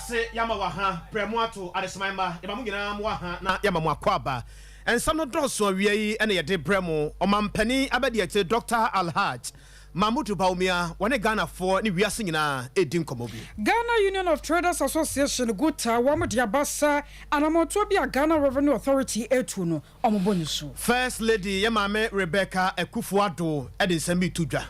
ase, yɛama wo aha, prɛ mo ato, adeseman mma, yɛma mo nyinaa mo aha na yɛama mo akwaaba. Nsɛm no dɔɔso awia yi na yɛde brɛ mo. Ɔmampanin abadiakyire Dɔkta Alhaj Mahmudu Bawumia, wɔne Ghanafoɔ ne wiase nyinaa redi nkɔmmɔ bi. Ghana Union of Traders Association, GUTA, wɔn de aba sɛ anamɔntuo bi a Ghana Revenue Authority retu no, wɔbɔ no su. First Lady, yɛn maame Rebecca Akufo-Addo de nsɛm bi reto dwa.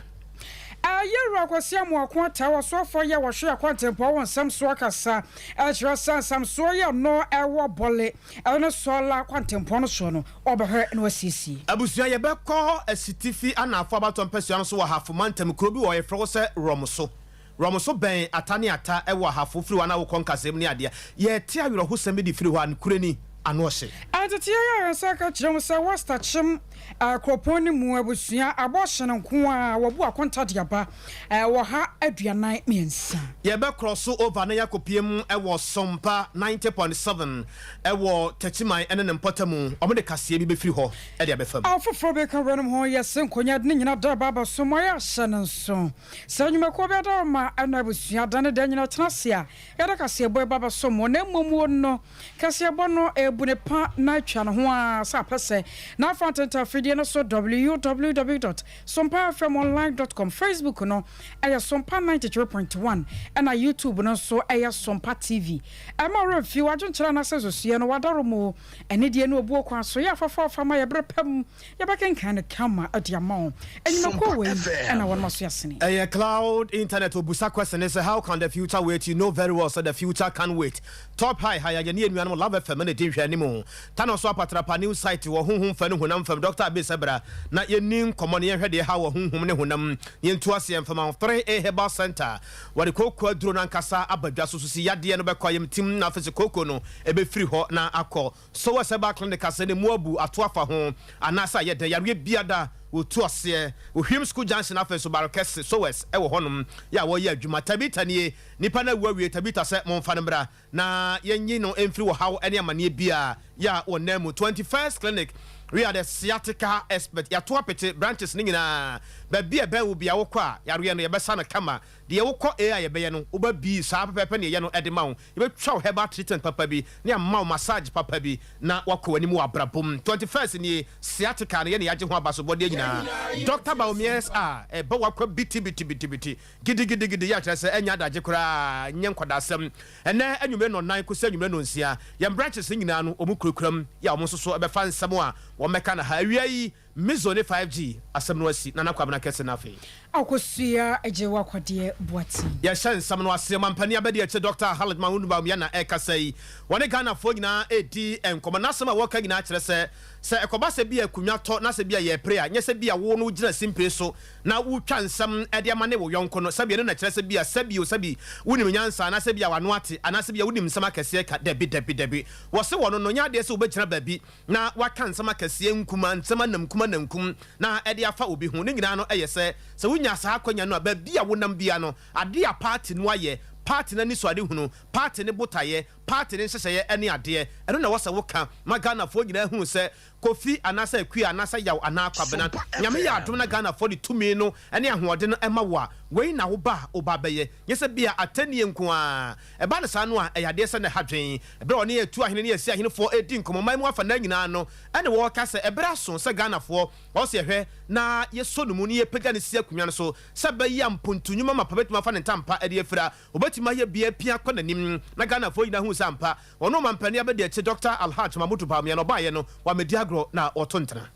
Yɛn Wura Kwasi Amoako Attah, ɔsoafoɔ yi a wɔhwɛ akwantempɔn wɔ nsɛm so akasa kyerɛ sɛ nsamsoɔ yi a no wɔ Bole ne Sɔla kwantempɔn no soɔ no, wɔbɛhwɛ na wɔasiesie. Abusua, yɛbɛkɔ Asitifi Anaafoɔ abatoɔ mpasua no so wɔ Ahafo mantam kuro bi wɔ hɔ yɛfrɛ hɔ sɛ Rɔmso. Rɔmso bɛn Ata ne Ata wɔ Ahafo firi hɔ anaa wokɔ Nkasɛɛ mu ne adeɛ. Yɛte awerɛhosɛm bi de firi hɔ a nokorɛ ni, ano ɔhye. Nteteeɛ yi a yɛn nsa aka kyerɛ mu sɛ West Akyem kuropɔn no mu abusua abɔ hyene nko ara wɔbu akonta de aba 143. Yɛbɛ krɔso over na yɛakɔpue mu wɔ Sompa 90.7 wɔ Techiman ne ne mpɔtamu. Wɔde kaseɛ bi bɛfiri hɔ de abɛfa mu. Afoforɔ bɛka weinom ho yɛ se nkonyaa de ne nyina da ba abɛso ma yɛahyɛ no nso. Sɛ nnwumakuo bi adaworoma na abusua da ne da nyina tena ase a, yɛde kaseɛbɔ yi ba bɛso mo. Na mmom wo no, kaseɛbɔ no ɛrebu ne pa na atwa ne ho ara sɛ apɛ sɛ na afa ntentafidie no so www dot sompafmonline dot com, Facebook no ɛyɛ Sompa 93.1 ɛna YouTube no nso ɛyɛ Sompa TV. Ɛmma wo werɛ mfi w'adwenkyerɛ anaasɛ nsusuiɛ no, w'adaworoma o, anidie ne obuo kwan so yɛ afafaafa ma yɛ berɛ pa mu. Yɛbɛkenkan no kama de ama wo. Nnwumakuo wei na wɔnom aso asene. Ɛyɛ cloud internet obusa question ne sɛ how can the future wait you know very well sɛ the future can't wait top high ha yɛne yɛn nuanom love FM na ɛdi nhwɛanim Tano so apatrapa new site wɔ honhom fam ne honam fam Doctor Abbey sɛ bra na yɛnni nkɔmmɔ na yɛnhwɛ deɛ ɛhaw wɔ honhom ne honam na yɛntu aseɛ mfa ma wo 3A Herbal Center wɔde kooko aduro no ankasa aba dwa so so si yadeɛ no bɛkɔ ayamtim na afei sɛ kooko no ɛbɛfiri hɔ na akɔ So wɔ sɛ Barclay ne ka sɛ ne mu abu ato afa ho anaasɛ ayɛ dɛn? Yareɛ biada wɔtu aseɛ. Ohwim School Junction afei nso Bare Kɛse, Sowes, wɔ hɔnom yɛ a wɔreyɛ adwuma. Tabitha nie, Nipa no awu awie, Tabitha sɛ momfa no mmra na yɛnyi no mfiri ɔhaw ne amaneɛ biara yɛ a wɔnam mu. 21st Clinic, We are the sciatica expert. Yɛato apete branches no nyinaa. Baabi a ɛbɛn wo biara wokɔ a, yareɛ no yɛbɛsa no kama. Deɛ wokɔ A a yɛbɛyɛ no, woba B saa pɛpɛɛpɛ na yɛyɛ no de ma wo. Yɛbɛtwa wo herbal treatment papa bi na yɛama wo massage papa bi na woakɔ w'anim wɔ abrabɔ mu. 21st nie, sciatica no yɛne yɛagye ho abasobɔdeɛ nyinaa. Doctor Bawumia SR, ɛbɔ w'akwa bitibitibitibiti, gidigidigidi, yɛ akyerɛ sɛ ɛnyɛ adagye koraa, nyɛ nkwadasɛm. Ɛnnɛ anwummere nnɔnnan kɔsi anwummere nnɔnsia, yɛn branches no nyinaa no wɔn kurakura mu yɛ a wɔn nso so bɛfa nsɛm a wɔmmɛka no ha. Awia yi, Mizo ne 5G asɛm no asi, Nana Kwabena Kɛse no afei. Akosua Agyewa Kwadeɛ Boateng. Yɛhyɛ nsɛm no ase, Ɔmampanin Abadiakyire Dɔkta Khaled Mahmood Bawumia na ɛrekasa yi. Wɔne Ghanafoɔ nyinaa redi nkɔmmɔ. N'asɛm a wɔreka nyinaa kyerɛ sɛ, sɛ ɛkɔba sɛ bi a akonnwa tɔ na sɛ bi a yɛrepere a, nyɛ sɛ bi a wo no wogyina simpire so na wotwa nsɛm de ama ne wo yɔnko no. Sɛbi ɛno na ɛkyerɛ sɛ bi a sɛbi o sɛbi wonim nyansa anaasɛ bi a w'ano ate anaasɛ bi a wonim nsɛm akɛseɛ ka. Dabi, dabi, dabi. Wɔse wɔno no, nyɛ adeɛ sɛ wobɛgyina baabi na waka nsɛm akɛseɛ nkumaa, nsɛm anamkum anamkum, na ɛde afa obi ho. Ne nyinaa no yɛ sɛ, sɛ wonya saa akwanya no a, baabi a wonam biara no, adeɛ a paati no ayɛ, paati no anisoadehunu, paati no botaeɛ, paati no nhyehyɛeɛ ne adeɛ, ɛno na ɛwɔ sɛ woka ma Ghanafoɔ nyinaa hunu sɛ Kofi anaasɛ Akua anaasɛ Yaw anaa Kwabena, Nyame yɛ adom na Ghanafoɔ de tumi no ne ahoɔden no ma wo a, wei na woba a woba abɛyɛ. Nyɛ sɛ bia atɛnnie nko ara. Ɛba no saa no a, ɛyɛ adeɛ sɛ na ɛha dwen. Ɛberɛ a ɔne Atu ahene ne Asi ahenefoɔ redi nkɔmmɔ man mu afanaa nyinaa no, ɛne wɔreka sɛ ɛberɛ aso sɛ Ghanafoɔ ɔwɔ sɛ yɛhwɛ na yɛsɔ no mu na yɛpagya no si akonnwa no so sɛ ɛbɛyɛ a mpontu nnwuma mapa bɛtumi afa ne ntampa de afira. Ɔbɛtumi ayɛ bia apia akɔ n'anim na Ghanafoɔ nyinaa ahunu sɛ ampa ɔno ɔmampanin abadiakyire Dɔkta Alhaj Mahmudu Bawumia na ɔbaeɛ no wammɛdi agorɔ na ɔto ntena.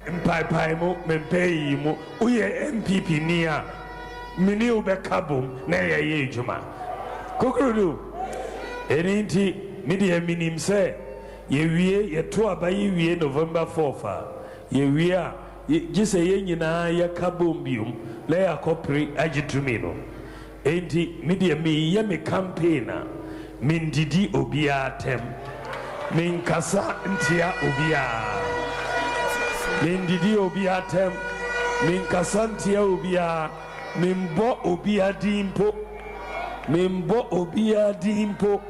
Mpaepaemu, mempɛ eyi mu. Woyɛ NPP ni a, me ne wo bɛka bom na yɛayɛ adwuma. Kukurudu, Ɛno nti, me deɛ menim sɛ yɛwie, yɛto aba yi wie November fourth a, yɛwie a, gye sɛ yɛn nyinaa yɛka bom biom na yɛakɔpere agye tumi no. Enti me deɛ mereyɛ me campaign a, mendidi obiara atɛm, menkasa ntia obiara, mendidi obiara atɛm, menkasa ntia obiara, membɔ obiara din mpo, membɔ obiara din mpo.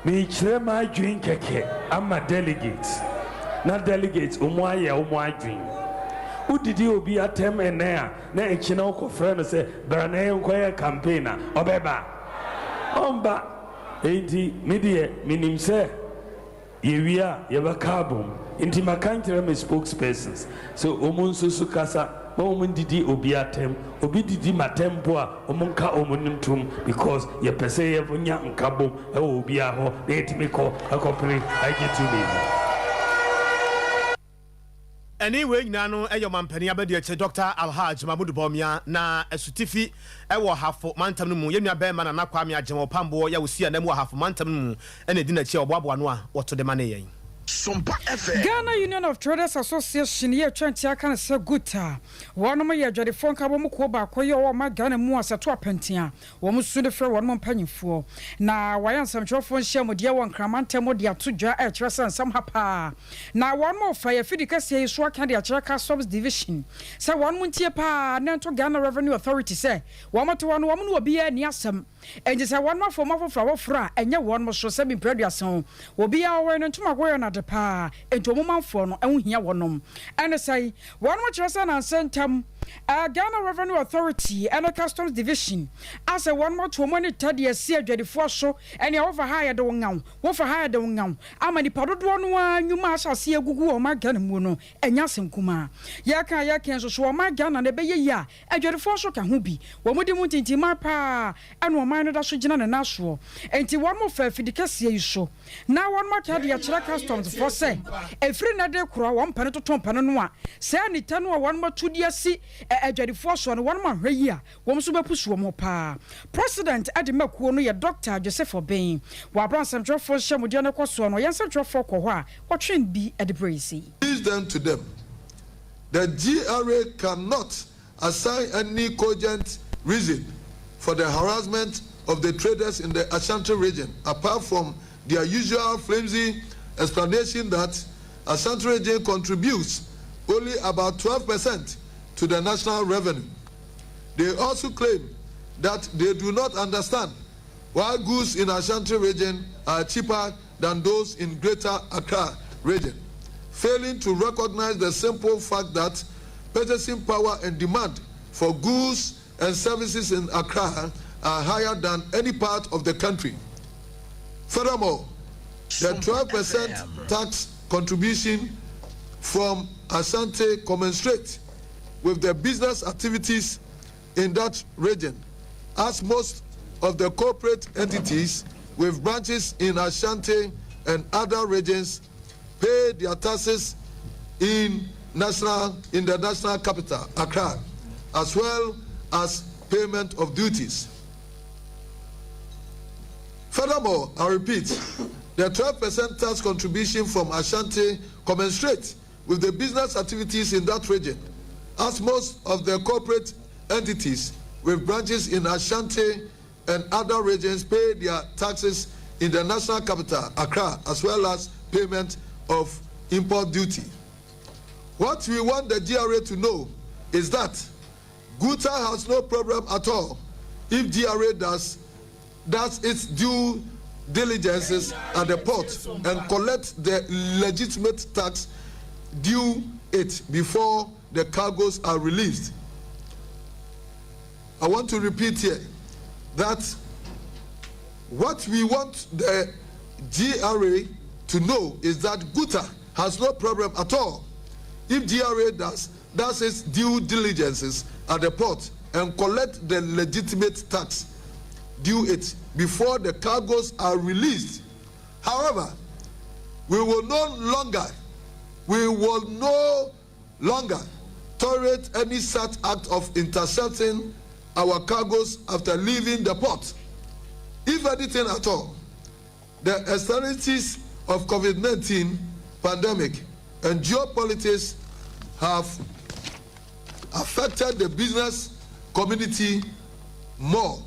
Merekyerɛ m'adwene kɛkɛ ama delegates na delegates wɔn ayɛ wɔn adwene. Wodidi obi atɛm ɛnnɛ a, na akyina wokɔfrɛ no sɛ bra na yɛnkɔyɛ campaign a, ɔbɛba? Ɔmba. Enti me deɛ menim sɛ yɛwie a yɛbɛka abom. Nti maka nkyerɛ me spokespersons sɛ wɔn nso so kasa ma wɔn ndidi obi atɛm. Obi didi m'atɛm mpo a wɔn nka wɔn no ntom because yɛpɛ sɛ yɛnya nkabom wɔ obiara hɔ na yɛtumi kɔ kɔpere agye tumi no. Ɛne wei nyinaa no yɛ Ɔmanpanin Abadiakyire Dɔkta Alhaj Mahmood Bawumia na asutifi wɔ Ahafo mantam no mu. Yɛn nua barima Nana Kwame Agyemang Ɔpamboɔ yɛ a ɔsi ananmu wɔ Ahafo mantam no mu na ɛdi n'akyi a ɔboaboa ano a wɔto de ma ne yɛn. Sompa FM. Ghana Union of Traders Association yɛ atwa ntia ka no sɛ GUTA. Wɔnom yɛ adwadifoɔ nkabom kuo baako yɛ ɔwɔ ɔman Ghana mu a sɛ ɛto apɛnten a Wɔn su de frɛ wɔn mpanyimfoɔ. Na wɔayɛ nsɛmtwerɛfoɔ nhyiamudeɛ wɔ Nkran mantam mu de ato dwa rekyerɛ sɛ nsɛm ha paa na wɔn refa yɛn afidi kɛseɛ yi so aka de akyerɛ Customs Division sɛ wɔn ntie paa na ɛnto Ghana Revenue Authority sɛ wɔn te hɔ no wɔn ne obiara nni asɛm enti sɛ wɔn afa wɔn afoforɔ a wɔforo a ɛnyɛ wɔn so sɛ bi mprɛ aduasa o obiara ɔwɔ ne ntomago yɛ no ade paa enti wɔn manfoɔ no ɛho hia wɔnom ɛne sɛn wɔn kyerɛ sɛ nansa ntam Ghana Revenue Authority ne Customs Division asɛ wɔnom ato wɔn ani ta de asi adwadifoɔ so ɛnea wofa ha a yɛde wo ŋaw, wofa ha a yɛde wo ŋaw ama nipa dodoɔ no ara nnwuma ahyɛ aseɛ agugu wɔ ɔman Ghana mu no ɛnyɛ asɛm kumaa. Yɛka a yɛka nso so ɔman Ghana no ɛbɛyɛ yie a adwadifoɔ nso ka ho bi. Wɔn di mu ntintimman paa ɛna ɔman no da so gyina ne nan soɔ. Enti wɔnom fa afidi kɛseɛ yi so na wɔnom aka de akyerɛ Customs foɔ sɛ ɛfiri nnɛ de rekorɔ wɔn mpɛ no toto mpɛ no no a saa nita no a wɔnom atu de asi adwadifoɔ soɔ no wɔnom anhwɛ yie a wɔn nso bɛpusu wɔn ho paa. President de ma kuo no yɛ Dɔkta Joseph Obeng. Wɔ aberɛ a nsɛmtwerɛfoɔ nhyiamudeɛ no rekɔ soɔ no yɛn nsɛmtwerɛfoɔ kɔɔ hɔ a wɔtwee bi de brɛɛ yɛn sei. Teach them to them. The GRA cannot assign any cogent reason for the harassment of the traders in the Ashanti region apart from their usual flimsy explanation that Ashanti region contributes only about 12% to the national revenue. They also claim that they do not understand why goods in Ashanti region are cheaper than those in Greater Accra region, failing to recognize the simple fact that purchasing power and demand for goods and services in Accra are higher than any part of the country. Furthermore, the 12% tax contribution from Asante commensurate with the business activities in that region, as most of the corporate entities with branches in Ashanti and other regions pay their taxes in national in the national capital, Accra, as well as payment of duties. Furthermore, I repeat, the 12% tax contribution from Ashanti commensurate with the business activities in that region, as most of the corporate entities with branches in Ashanti and other regions pay their taxes in the national capital, Accra, as well as payment of import duty. What we want the GRA to know is that GUTA has no problem at all if GRA does, does its due diligences at the port and collect the legitimate tax due it before the cargoes are released. I want to repeat here that what we want the GRA to know is that GUTA has no problem at all if GRA does, does its due diligences at the port and collect the legitimate tax due it before the cargoes are released. However, we will no longer, we will no longer tolerate any such act of intercepting our cargoes after leaving the port. If anything at all, the externalities of COVID-19 pandemic and geopolitics have affected the business community more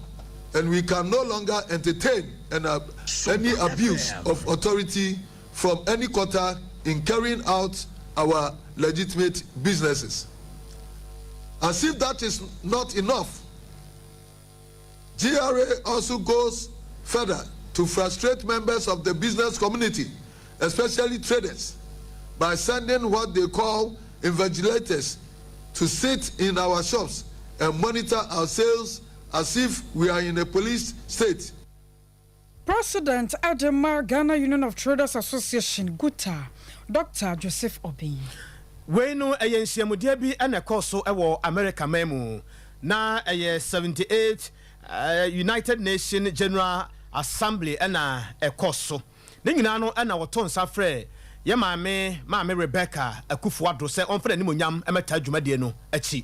and we can no longer entertain an, uh, any abuse of authority from any quarter in carrying out our legitimate businesses. As if that is not enough, GRA also goes further to frustrate members of the business community, especially traders, by sending what they call invigilators to sit in our shops and monitor our sales as if we are in a police state. President de ma Ghana Union of Traders Association, GUTA, Dɔkta Joseph Obeng. Wei no ɛyɛ nhyiamudeɛ bi na ɛkɔɔ so wɔ America man mu. Na ɛyɛ 78 United Nation General Assembly na ɛkɔ so. Ne nyinaa no na wɔto nsa frɛ yɛn maame, Maame Rebecca Akufo Addo sɛ ɔmfa n'animuonyam mmɛtaa dwumadie no akyi.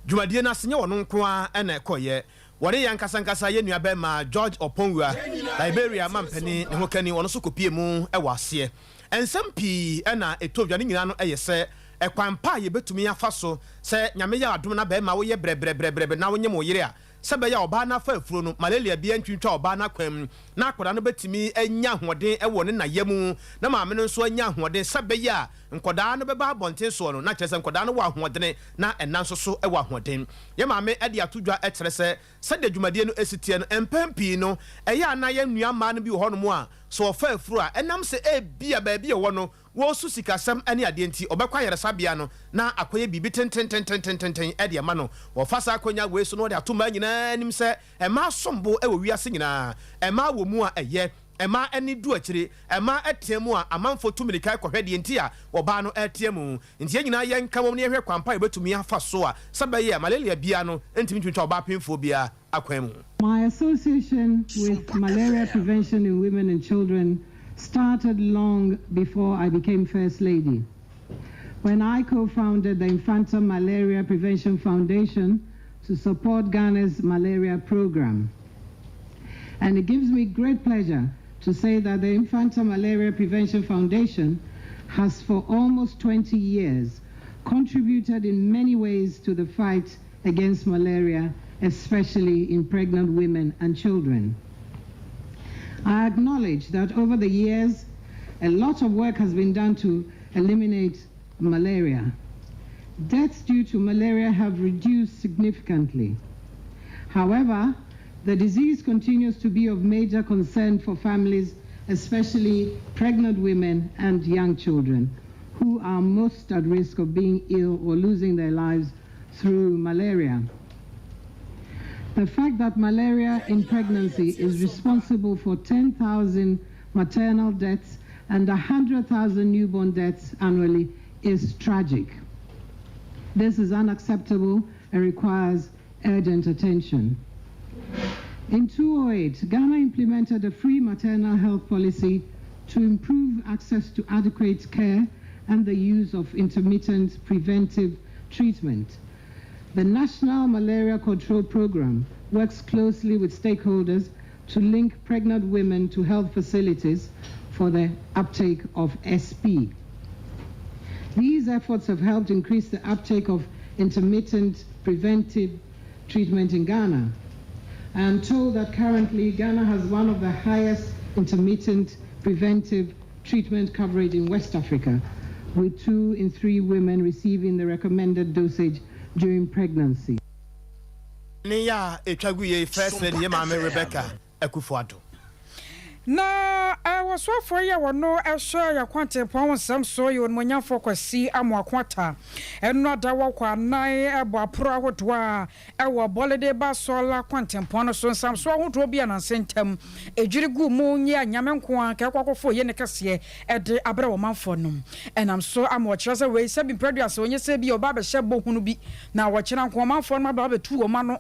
Dwumadie no ase nyɛ ɔno nko ara na ɛkɔeɛ. Wɔne yɛn ankasa ankasa yɛn nua barima George Oppong-Weah, Liberia mampanin, ne hokani, ɔno nso kɔpuee mu wɔ aseɛ. Nsɛm pii na ɛtɔ dwa, ne nyinaa no yɛ sɛ ɛkwan pa a yɛbɛtumi afa so sɛ Nyame yɛ adom na barima woyɛ brɛbrɛbrɛbrɛ na wonyem wo yere a, sɛ ɛbɛyɛ a ɔbaa no afa afuro no, malaria biara ntwintwa ɔbaa no akwan mu, na akwadaa no bɛtumi anya ahoɔden wɔ ne na yam, na maame no nso anya ahoɔden, sɛ ɛbɛyɛ a nkwadaa no bɛba abɔnten soɔ no, na kyerɛ sɛ nkwadaa no wɔ ahoɔdene, na ɛna nso so wɔ ahoɔden. Yɛn maame de ato dwa kyerɛ sɛ, sɛdeɛ dwumadie no si teɛ no, mpɛn pii no, ɛyɛ a na yɛn nua mmaa no bi wɔ hɔnom a, sɛ wɔfa afuro a, ɛnam sɛ ebia baabi a wɔwɔ no, Wɔresu sikasɛm ne adeɛ nti, ɔbɛkɔ ayaresabea no na akɔyɛ biribi tentententententen de ama no. Wɔfa saa akwanya wei so na wɔde ato mmaa nyinaa anim sɛ mmaa som bo wɔ wiase nyinaa. Mmaa wɔ mu a ɛyɛ, mmaa ani du akyiri, mmaa tea mu a amanfoɔ tu mmirika kɔhwɛ deɛ nti a ɔbaa no retea mu. Nti yɛn nyinaa yɛnka mmom na yɛnhwɛ kwan pa a yɛbɛtumi afa so a sɛ ɛbɛyɛ a malaria biara no ntumi ntwintwa ɔbaa pemfoɔ biara akwan mu. My association with malaria prevention in women and children started long before I became First Lady. When I co-founded the Infanta Malaria Prevention Foundation to support Ghana's malaria program. And it gives me great pleasure to say that the Infanta Malaria Prevention Foundation has for almost 20 years contributed in many ways to the fight against malaria, especially in pregnant women and children. I acknowledge that over the years, a lot of work has been done to eliminate malaria. Deaths due to malaria have reduced significantly. However, the disease continues to be of major concern for families, especially pregnant women and young children, who are most at risk of being ill or losing their lives through malaria. The fact that malaria in pregnancy is responsible for 10,000 maternal deaths and 100,000 newborn deaths annually is tragic. This is unacceptable and requires urgent attention. In 2008, Ghana implemented a free maternal health policy to improve access to adequate care and the use of intermittent preventive treatment. The National Malaria Control Program works closely with stakeholders to link pregnant women to health facilities for the uptake of SP. These efforts have helped increase the uptake of intermittent preventive treatment in Ghana. I am told that currently Ghana has one of the highest intermittent preventive treatment coverage in West Africa, with two in three women receiving the recommended dosage during pregnancy. Ne yɛ a ɛtwa gu yei First Lady yɛ Maame Rebecca Akufo Addo. Na wɔsoafoɔ yi a wɔno hwɛ yɛn kwantempɔn ho nsɛm so yɛ Onimuonyamfoɔ Kwasi Amoako Attah. Ɛno ada wɔ kɔ anan bɔ aporo ahodoɔ a ɛwɔ Bɔlede ba Sɔla kwantempɔn no so nsamsoɔ ahodoɔ bi a nansa ntam ɛdwiri guu mu nyɛ a Nyame nko ara nka ɛkɔ akɔfo yɛ ne kɛseɛ de abrɛ wɔ manfoɔ no. Ɛnam so ama wɔkyerɛ sɛ wei sɛbi mprɛduasa ɔnyɛ sɛ bi a ɔba abɛhyɛ bɔ hunu bi na wɔkyena nko ɔmanfoɔ no aba abɛtu wɔn ano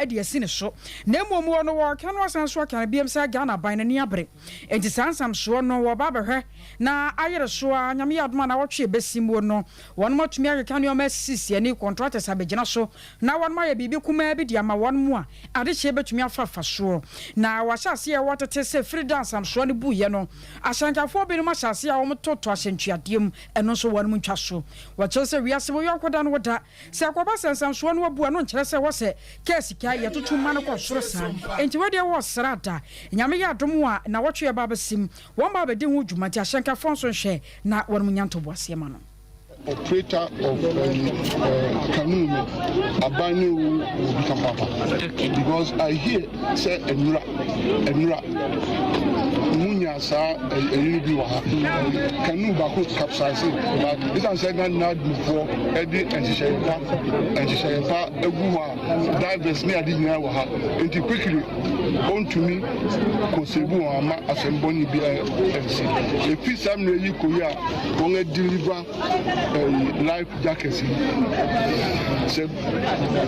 de asi ne so. Na mmom wɔ no wɔreka no asan so aka no biom sɛ Ghana aban no ani abere enti saa nsamsoɔ no wɔreba abɛhwɛ na ayere so ara Nyame yɛ adom a nawɔtwe a ɛbɛsi muo no wɔnom atumi akeka nnoɔma asisisi ani, contractors abɛgyina so na wɔnom ayɛ biribi kumaa bi de ama wɔnom a adehyeɛ bɛtumi afa fa soɔ. Na wɔahyɛ aseɛ a wɔtete sɛ firi da nsamsoɔ no buiɛ no ahyɛnkafoɔ binom ahyɛ aseɛ a wɔtoto ahyɛntuadeɛ mu ɛno nso wɔnom ntwa so. Wɔkyerɛ sɛ wiase wo yɔnko da no wo da. Sɛ ɛkɔba sɛ nsamsoɔ no abu a, ɛno nkyerɛ sɛ ɛwɔ sɛ kaa sika yɛtoto ma no kɔ soro saa. Enti wei deɛ wɔ srada. Nyame yɛ adom a, nnawɔtwe a ɛba abɛsim, wɔn ba abɛdi ho dwuma, nti ahyɛnkafoɔ nso nhwɛ na wɔnom nya ntoboaseɛ ma no. Operator of ɛyi ɛɛ canoe no aban ne wo wɔ bi ka papa because I hear sɛ ɛnura ɛnura mu nya saa ɛyi no bi wɔ ha canoe baako capsize but esan sɛ na nadmufoɔ ɛde nhyehyɛeɛ pa nhyehyɛeɛ pa egu hɔ a divers ne ade nyinaa wɔ ha nti quickly ɔntumi kɔ save wɔn ama asɛm bɔne bi ɛnsi efi saa mmerɛ yi kɔ yi a wɔn adeliver ɛyi life jackets yi sɛ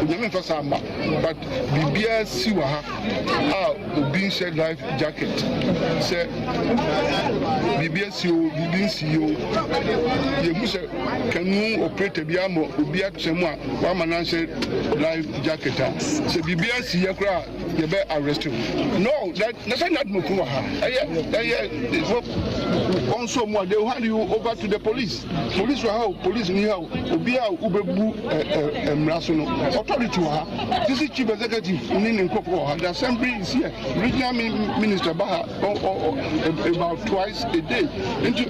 Onyame nfa saa mma but biribiara si wɔ ha a obi nhyɛ life jacket sɛ biribi asi o biribi nsi o yɛhu sɛ canoe operator bi ama obi atena mu a wama no anhyɛ life jacket a sɛ biribi asi yɛ koraa yɛbɛ arrest wo no that na sɛ NADMO wɔ ha ɛyɛ ɛyɛ wɔn nso mu a they will hand you over to the police. Police wɔ ha o, police ni ha o, obi a wobɛbu ɛ ɛ mmara so no authority wɔ ha. Sisi chief executive ne ne nkurɔfoɔ wɔ ha. The assembly is here. Regional minister ba ha ɔ ɔ about twice a day. Nti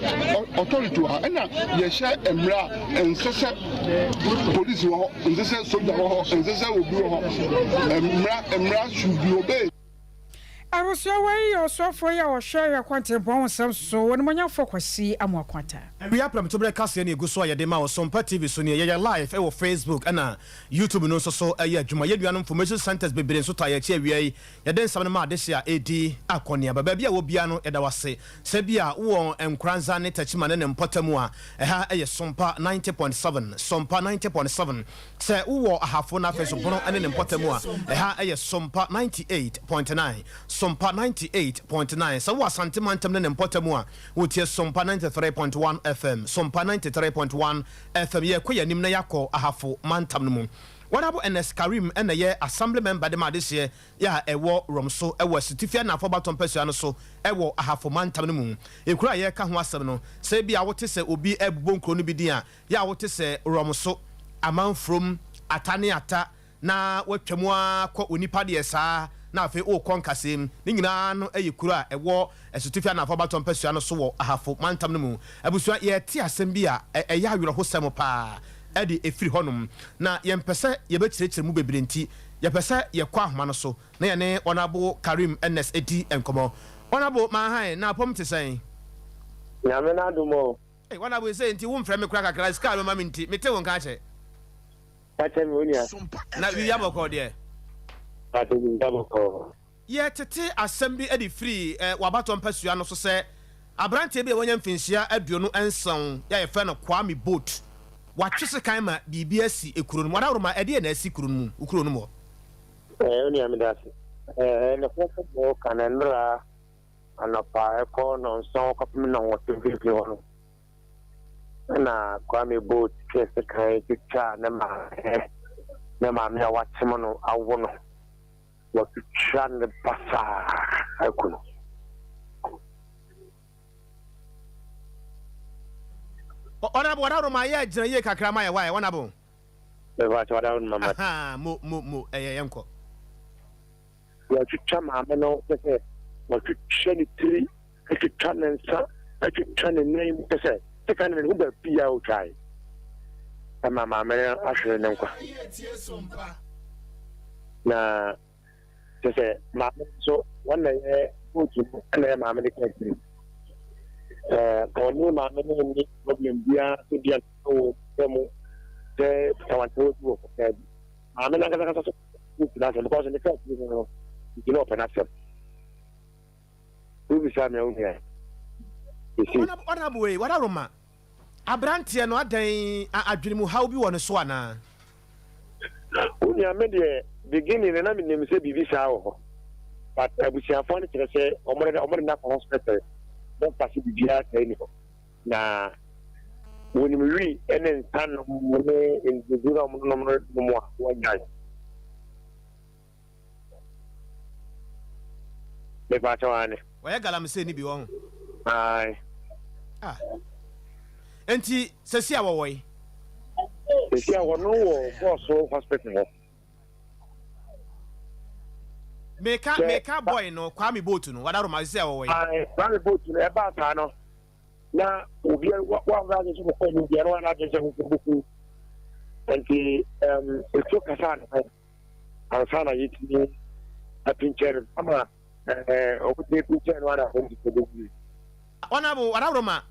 authority wɔ ha. Ɛna yɛhyɛ mmara a ɛnsɛ sɛ police wɔ hɔ, ɛnsɛ sɛ soldier wɔ hɔ, ɛnsɛ sɛ obi wɔ hɔ. Mmara mmara should be obeyed. Abusua wei yɛ ɔsoafoɔ yi a ɔhwɛ yɛ kwantempɔn ho nsɛm so, Onimuonyamfoɔ Kwasi Amoah-Quantah. Awia prɛmtoberɛ kaseɛ na ɛgu so a yɛde ma wo Sompa TV so nie. Yɛyɛ live wɔ Facebook ɛna YouTube no nso so yɛ adwuma. Yɛn nuanom Information Centres bebree nso taa yɛn akyi awia yi. Yɛde nsɛm no ma adehye a ɛredi akɔneaba. Baabi a wɔ biara no yɛda wo ase. Sɛ bi a wowɔ Nkoranza ne Techiman ne ne mpɔtam a, ɛha yɛ Sompa 90.7, Sompa 90.7. Sɛ wowɔ Ahafo na afei nso Bono ne ne mpɔtam a, ɛha yɛ Sompa 98.9, Sompa 98.9. Sɛ wowɔ Asante mantam ne ne mpɔtam a, wotie Sompa 93.1 FM, Sompa 93.1 FM. Yɛrekɔ yɛn anim na yɛakɔ Ahafo mantam no mu. Honourable Ernest Karim na ɛyɛ Assembly Member de ma adehyeɛ a ɛwɔ Rɔmso wɔ Asutifi Anaafoɔ Abatoɔ mpasua no so wɔ Ahafo mantam no mu. Ekuro a yɛreka ho asɛm no, sɛ ebia wote sɛ obi rebobɔ nkuro no bi din a, Yɛ a wote sɛ rɔmso, amanfurom, ata ne ata, na woatwa mu ara kɔ onipa deɛ saa, na afei worekɔ nkasɛɛ mu. Ne nyinaa no yɛ kuro a ɛwɔ Asutifi Anaafoɔ Abatoɔ mpasua no so wɔ Ahafo mantam no mu. Abusua, yɛrete asɛm bi a ɛyɛ awerɛhosɛm pa ara de firi hɔnom, na yɛmpɛ sɛ yɛbɛkyerɛkyerɛ mu bebree nti, yɛpɛ sɛ yɛkɔ ahoma no so na yɛne Honourable Karim Ernest di nkɔmmɔ. Honourable Manhan, na apɔm te sɛn? Nyame n'adom o. Ei wana wei sei nti wo nfrɛ me kora kakra sika a wobɛma me nti mete wo nka akyɛ. Fakyɛ me onua. Na wia bɔkɔɔ deɛ. Fakyɛ me wia bɔkɔɔ. Yɛ tete asɛm bi de firii w'abatɔ mpasua no so sɛ abranteɛ bi a wanya mfinhyia 27 yɛ a yɛfrɛ no Kwame Boat watwe sekan ma biribi asi kuro no mu. Adaworoma ɛdeɛn na asi kuro no mu wo kuro no mu hɔ? Ɛɛ onua medase. Ɛɛ nokorɛ sɛ deɛ woka no ɛnora Anɔpa ɛkɔ nnɔnson kɔpem nnɔnwɔtwe mfimfini hɔ no, ɛna Kwame Boat twee sekan twitwaa ne maame, ne maame a wakyem no awo no. Watwitwa ne basaa aku no. Ɔnabo, ɔdaworo ma yɛ gyina yie kakra ma yɛ wae, ɔnabo. Mɛfa kyɛ ɔdaworo ma ma. Aha, mo, mo, mo, ɛyɛ yɛnkɔ. Wɔatwitwa maame no kyɛ sɛ wɔatwitwa ne tiri, atwitwa ne nsa, atwitwa ne nan mu kyɛ sɛ sika no ne ho baabi a otwae ɛma maame no ahwere ne nkwa. Na kyɛ sɛ maame nso wɔn na yɛ bootu no ɛna yɛ maame no ka akyiri. Ɛɛ wɔne maame no nni problem biara so bia wɔ mu sɛ tawantawa bi wɔ hɔ bi. Maame no ankasa ankasa so nti n'asɛm because ne kaa tiri ho no nti na ɔpɛ n'asɛm. Wobisa me a wo nua esi. Honourable wei wadaroma abranteɛ no adɛn adwene mu haw bi wɔ ne so anaa? Wo nua me deɛ beginning no na me nim sɛ biribi saa wɔ hɔ but abusuafoɔ no kyerɛ sɛ wɔn de wɔn de no akɔ hospital doctor sɛ biribiara saa ni hɔ. Na wɔnim wii ne nsa nom ne nnuru a wɔnom no nom a wɔnnyae. Mepa kyɛw aane. Wɔyɛ galamsey no bi wɔ ho. Ae. Ah. Enti sɛsi a wɔwɔ yi? Sɛsi a wɔno wɔ Goaso hospital hɔ. Meka meka boy no Kwame boat no wadaroma sɛsi a wɔwɔ yi? Ae, Kwame boat no ɛbaa saa no. Na obiara wa wa adwene sɛ ɔkɔ anim biara na w'adwene sɛ ɔkɔ bɛku. Nti ɛm etuo kasa ne ho ansa na yɛtumi apinkyɛ no ama ɛɛ ɔmo pinkyɛ no ana ɔmo de bɛwie. Honourable Adaworoma,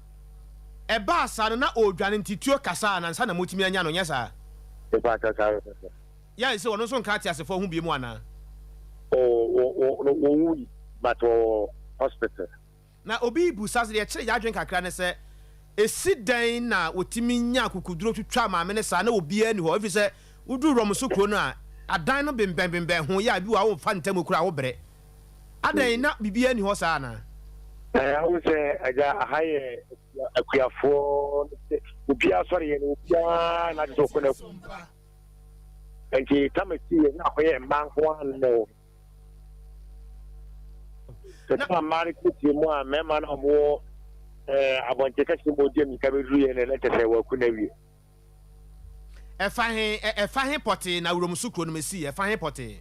ɛbaa saa no na ɔredwane nti tuo kasaa no ansa na motumi anya no, nyɛ saa? Mepa kyɛw saa pɛpɛpɛ. Yɛ sɛ ɔno nso nka ateasefoɔ ho biom anaa? Oh, wɔwui but wɔwɔ hospital. Na obi rebisa sɛ, deɛ ɛkyere yɛn adwene kakra ne sɛ, ɛsi dɛn na wɔtumi nya akokoduro twitwa maame no saa na obiara nni hɔ? Ɛfiri sɛ woduru Rɔmso kuro no a, adan no bembɛnbembɛn ho, yɛ a ebi wɔ hɔ a womfa ntam koraa a wobrɛ. Adɛn, na biribiara nni hɔ saa anaa? Ɛɛ, wohu sɛ agya, aha yɛ akuafoɔ, obiara sɔreɛ no, obiara na agye sɛ ɔkɔ n'afuom. Nti tam si yɛ na akɔyɛ mmaa nko ara na ɛwɔ hɔ. Sɛ tam mmaa no tietie mu a, mmarima no a wɔwɔ ɛɛ abɔnten kɛse mu wɔdi mmirika bɛduru yɛ no na kyerɛ sɛ wɔaku no awie. Ɛfa he, ɛfa he pɔtee na Wurɔmso kuro no mesi? Ɛfa he pɔtee?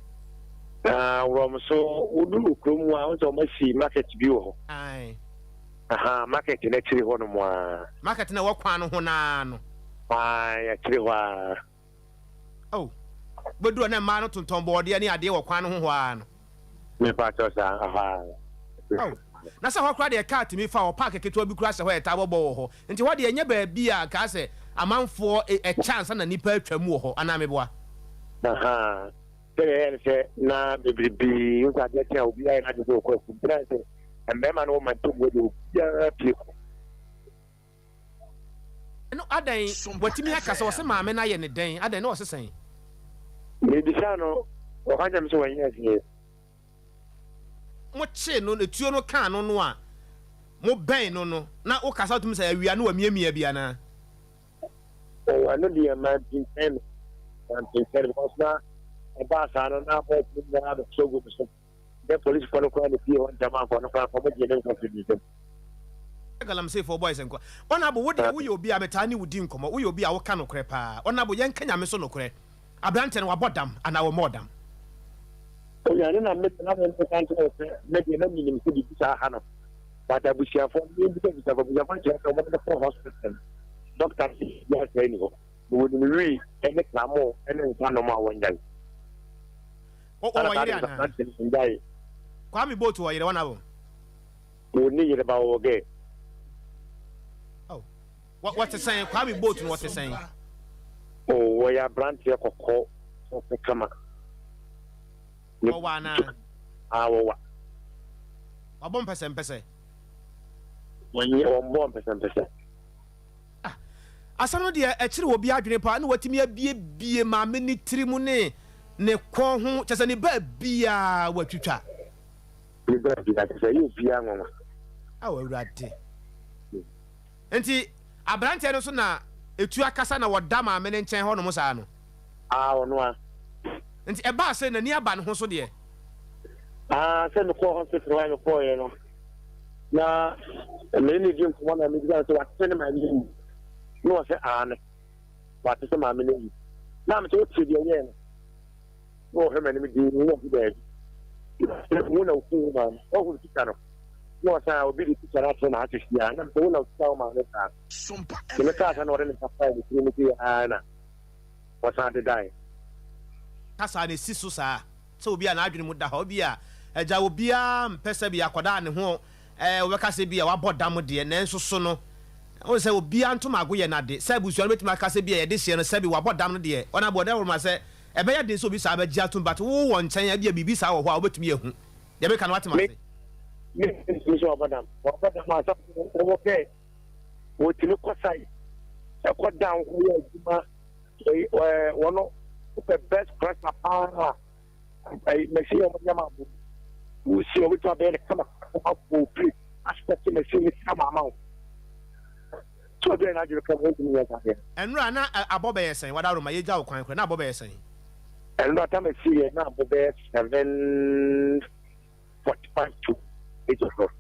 Na Wurɔmso, woduru kuro mu a, wohu sɛ wɔasi market bi wɔ hɔ. Ae. Aha, market no akyiri hɔ nom a. Market no a ɛwɔ kwan no ho no ara no. Ae, akyiri hɔ ara. Oh, wobɛduru hɔ na mmaa no tontɔn bɔɔdeɛ ne adeɛ wɔ kwan no ho hɔ ara no. Mepa kyɛw saa, ɛhɔ ara. Oh, na sɛ hɔ koraa deɛ kaa tumi fa hɔ, park ketewa bi koraa hyɛ hɔ a yɛtaa bɔ bɔɔl wɔ hɔ. Nti hɔ deɛ ɛnyɛ baabi a nka sɛ amanfoɔ kyɛ ansa na nnipa atwa mu wɔ hɔ, anaa meboa? Ahaa, sɛdeɛ ɛyɛ ne sɛ na bebrebe, wohu sɛ adeɛ kye a obiara yɛ n'adwene sɛ ɔkɔ afuom, nti na ayɛ sɛ mmarima no wɔ mantam hɔ deɛ obiara pue kɔ. Ɛno adɛn watumi aka sɛ ɔse maame no ayɛ ne dɛn adɛn na ɔse sɛn. Mebisaa no ɔka kyerɛ me sɛ wanyɛ hwee. Mo kyee no na tuo no kaa no no a mo bɛn no no na wo kasa wotumi sɛ awia no wamiamia bi anaa. Oh ɛno deɛ mampinkyɛn no mampinkyɛn no because na ɛbaa saa no na boys no nyinaa bɛsɔ gu me so. Dɛ polisifo no koraa na fie hɔ ntsɛm annkɔ no koraa nka wɔgyee ne nkwa fii ne nsamu. Galamseyfoɔ boys nko. Honourable wo deɛ woyɛ obi a metaa ne wo di nkɔmmɔ, woyɛ obi a woka nokorɛ paa. Honourable yɛnka Nyame so nokorɛ, aberanteɛ no wabɔ dam anaa ɔmmɔɔ dam? Onua no na me na me nka nkyerɛ wo sɛ me deɛ na menim sɛ biribi saa ha no but abusuafoɔ no mebisa abusuafoɔ abusuafoɔ no kyerɛ sɛ wɔde no kɔɔ hospital no doctor no sɛ biribiara saa nni hɔ na wɔnim wii ne kramo ne nsa nom a wɔnyae. Ɔwɔ yere anaa? Kwame Boat wɔ yere wɔn abo. Wɔn yere ba wɔ gɛ. Oh, wɔte sɛn Kwame Boat no wɔte sɛn? Oh, wɔyɛ aberanteɛ kɔkɔɔ ɔpɛ kama. Wɔwɔ anaa? Ah, wɔwa. Wabɔ mpɛsɛmpɛsɛ. Wɔnyɛ wɔn bɔ mpɛsɛmpɛsɛ. Ah, asɛm no deɛ ɛkyere obi adwene paa na watumi abiebie maame ne tiri mu ne ne kɔn ho kyɛ sɛ ne baabiaa watwitwa. Ne baabiaa kyɛ sɛ ɛyɛ obiaa nwanwa. Ao Awurade. Nti aberanteɛ no nso na etu akasa na wɔda maame no nkyɛn hɔ nom saa no? Ah, ɔno a. Nti ɛbaa sɛ n'ani aba ne ho so deɛ? Ah, sɛ mekɔɔ hospital hɔ a mekɔɔeɛ no. Na me ne no di nkɔmmɔ na mebisa no sɛ wate sɛ ne maame awu na ɔsɛ aane wate sɛ maame no awu na mesɛ wote deɛ ɛyɛɛ no na ɔhwɛ m'anim dinn na ɔse daabi wo na woku wo maame ɔhunu sika no na ɔsan obi de sika no ato na ate fie a na mesɛ wo na wosika wo maame saa ne mekaa sa na ɔde ne nsa faa ne tiri mu sɛ aa na ɔsan dedae. Kasa na ɛsi so saa. Sɛ obi a n'adwene mu da hɔ, ebia agya obiara mpɛ sɛ bi akwadaa a ne ho ɛɛ wɔbɛka sɛ bi a wabɔ dam deɛ, nanso so no, wohu sɛ obiara ntomago yɛ n'ade. Sɛ abusua no bɛtumi aka sɛ bi a yɛde hyeɛ no sɛbi wabɔ dam no deɛ, wɔn abɔ dawuro ma sɛ ɛbɛyɛ den sɛ obi saa bɛgye atom, but wo wɔ nkyɛn a ebia biribi saa wɔ hɔ a wobɛtumi ahu. Deɛ meka no woate m'ase? Me, me ntumi sɛ wabɔ dam. Wabɔ dam a, sɛ wɔwɔ kɛ wɔtumi kɔ site, ɛkɔ down kɔyɛ adwuma. Wɔn wopɛ best pressure paa a ɛyi machine a wɔde ama abo wosi a wobɛtumi abɛyɛ no kama abɔ plate asɛte machine no kama ama wo sɛ obi a n'adwene kama wontumi nyɛ saa deɛ. Ɛnora na abɔ bɛyɛ sɛn? Wadaroma yɛgya wo kwan koraa na abɔ bɛyɛ sɛn? Ɛnora tam ɛsi yɛ na abɔ bɛyɛ 7:45 to 8 o'clock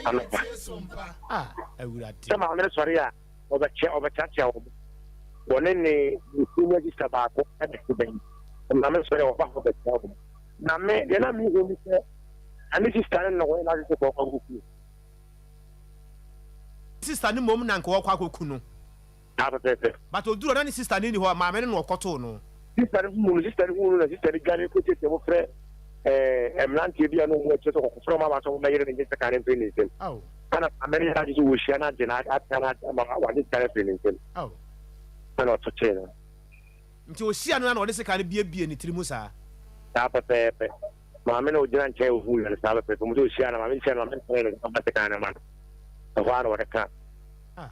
anɔpa. Ah, Awurade. Sɛ maame no sɔre a, ɔbɛkyɛ ɔbɛkyeakyea wɔn. Wɔne ne ne senior sister baako na ɛte bɛn. Maame no sɔre a, ɔba hɔ bɛkyea wɔn. Na me, deɛ na mehu ne sɛ, na ne sister no na wɔyɛ n'ade sɛ kɔkɔ nkɔ fie. Sister no mmom na nka ɔkɔ akɔku no. Saa pɛpɛɛpɛ. But ɔduru hɔ na ne sister no nni hɔ, maame no na ɔkɔtoo no. Sister no huu no, sister no huu no na sister no dwane kɔtiatia mu frɛ ɛɛ mmeranteɛ bi a na wɔn akyire sɛ kɔkɔfrɛ wɔn aba sɛ wɔmmɛyere no ngye sekan no mfiri ne nsam. Ɛna maame no yɛ n'adwene sɛ wɔhyia no agye no atea no ama wagye sekan no afiri ne nsam. Ɛna ɔto kyee no. Nti ɔhyia no na ɔde sekan no biebie ne tiri mu saa? Saa pɛpɛɛpɛ. Maame no a ɔgyina nkyɛn a ɔhuu no no saa pɛpɛɛpɛ. Wɔn sɛ ɔhyia no maame no hyia no maame no srɛɛ no sɛ ɔmfa sekan no mma no. Ɛhɔ ara na wɔde kaa. Ah.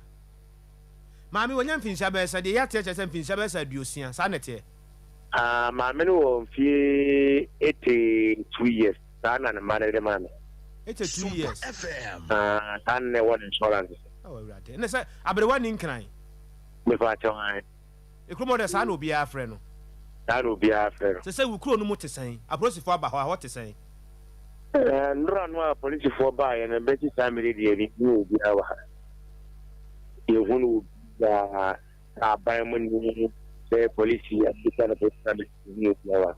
Maame wanya mfinhyia bɛyɛ sɛ, deɛ yɛate kyerɛ sɛ mfinhyia bɛyɛ sɛ 60, saa na ɛteɛ? Ah, maame no wɔ mfie 82 years, saa na ne mma no de maa me. 82 years? Ah, saa na ɛwɔ ne insurance so. Oh, Awurade. Ɛne sɛ aberewa ni nkran. Mefa akyɛw an. Ekurom hɔ deɛ saa na obiara frɛ no. Saa na obiara frɛ no. Sɛ sɛ wo kuro no mu te sɛn? Apolisifoɔ aba hɔ a, ɛhɔ te sɛn? Ɛɛ, nnora no a polisifoɔ baeɛ no, bɛsi saa mmerɛ deɛ yɛnhunu obiara wɔ ha. Yɛnhunu obiara, sɛ aban mu ni, sɛ polisi, abisa no polisi na yɛnhunu obiara wɔ ha.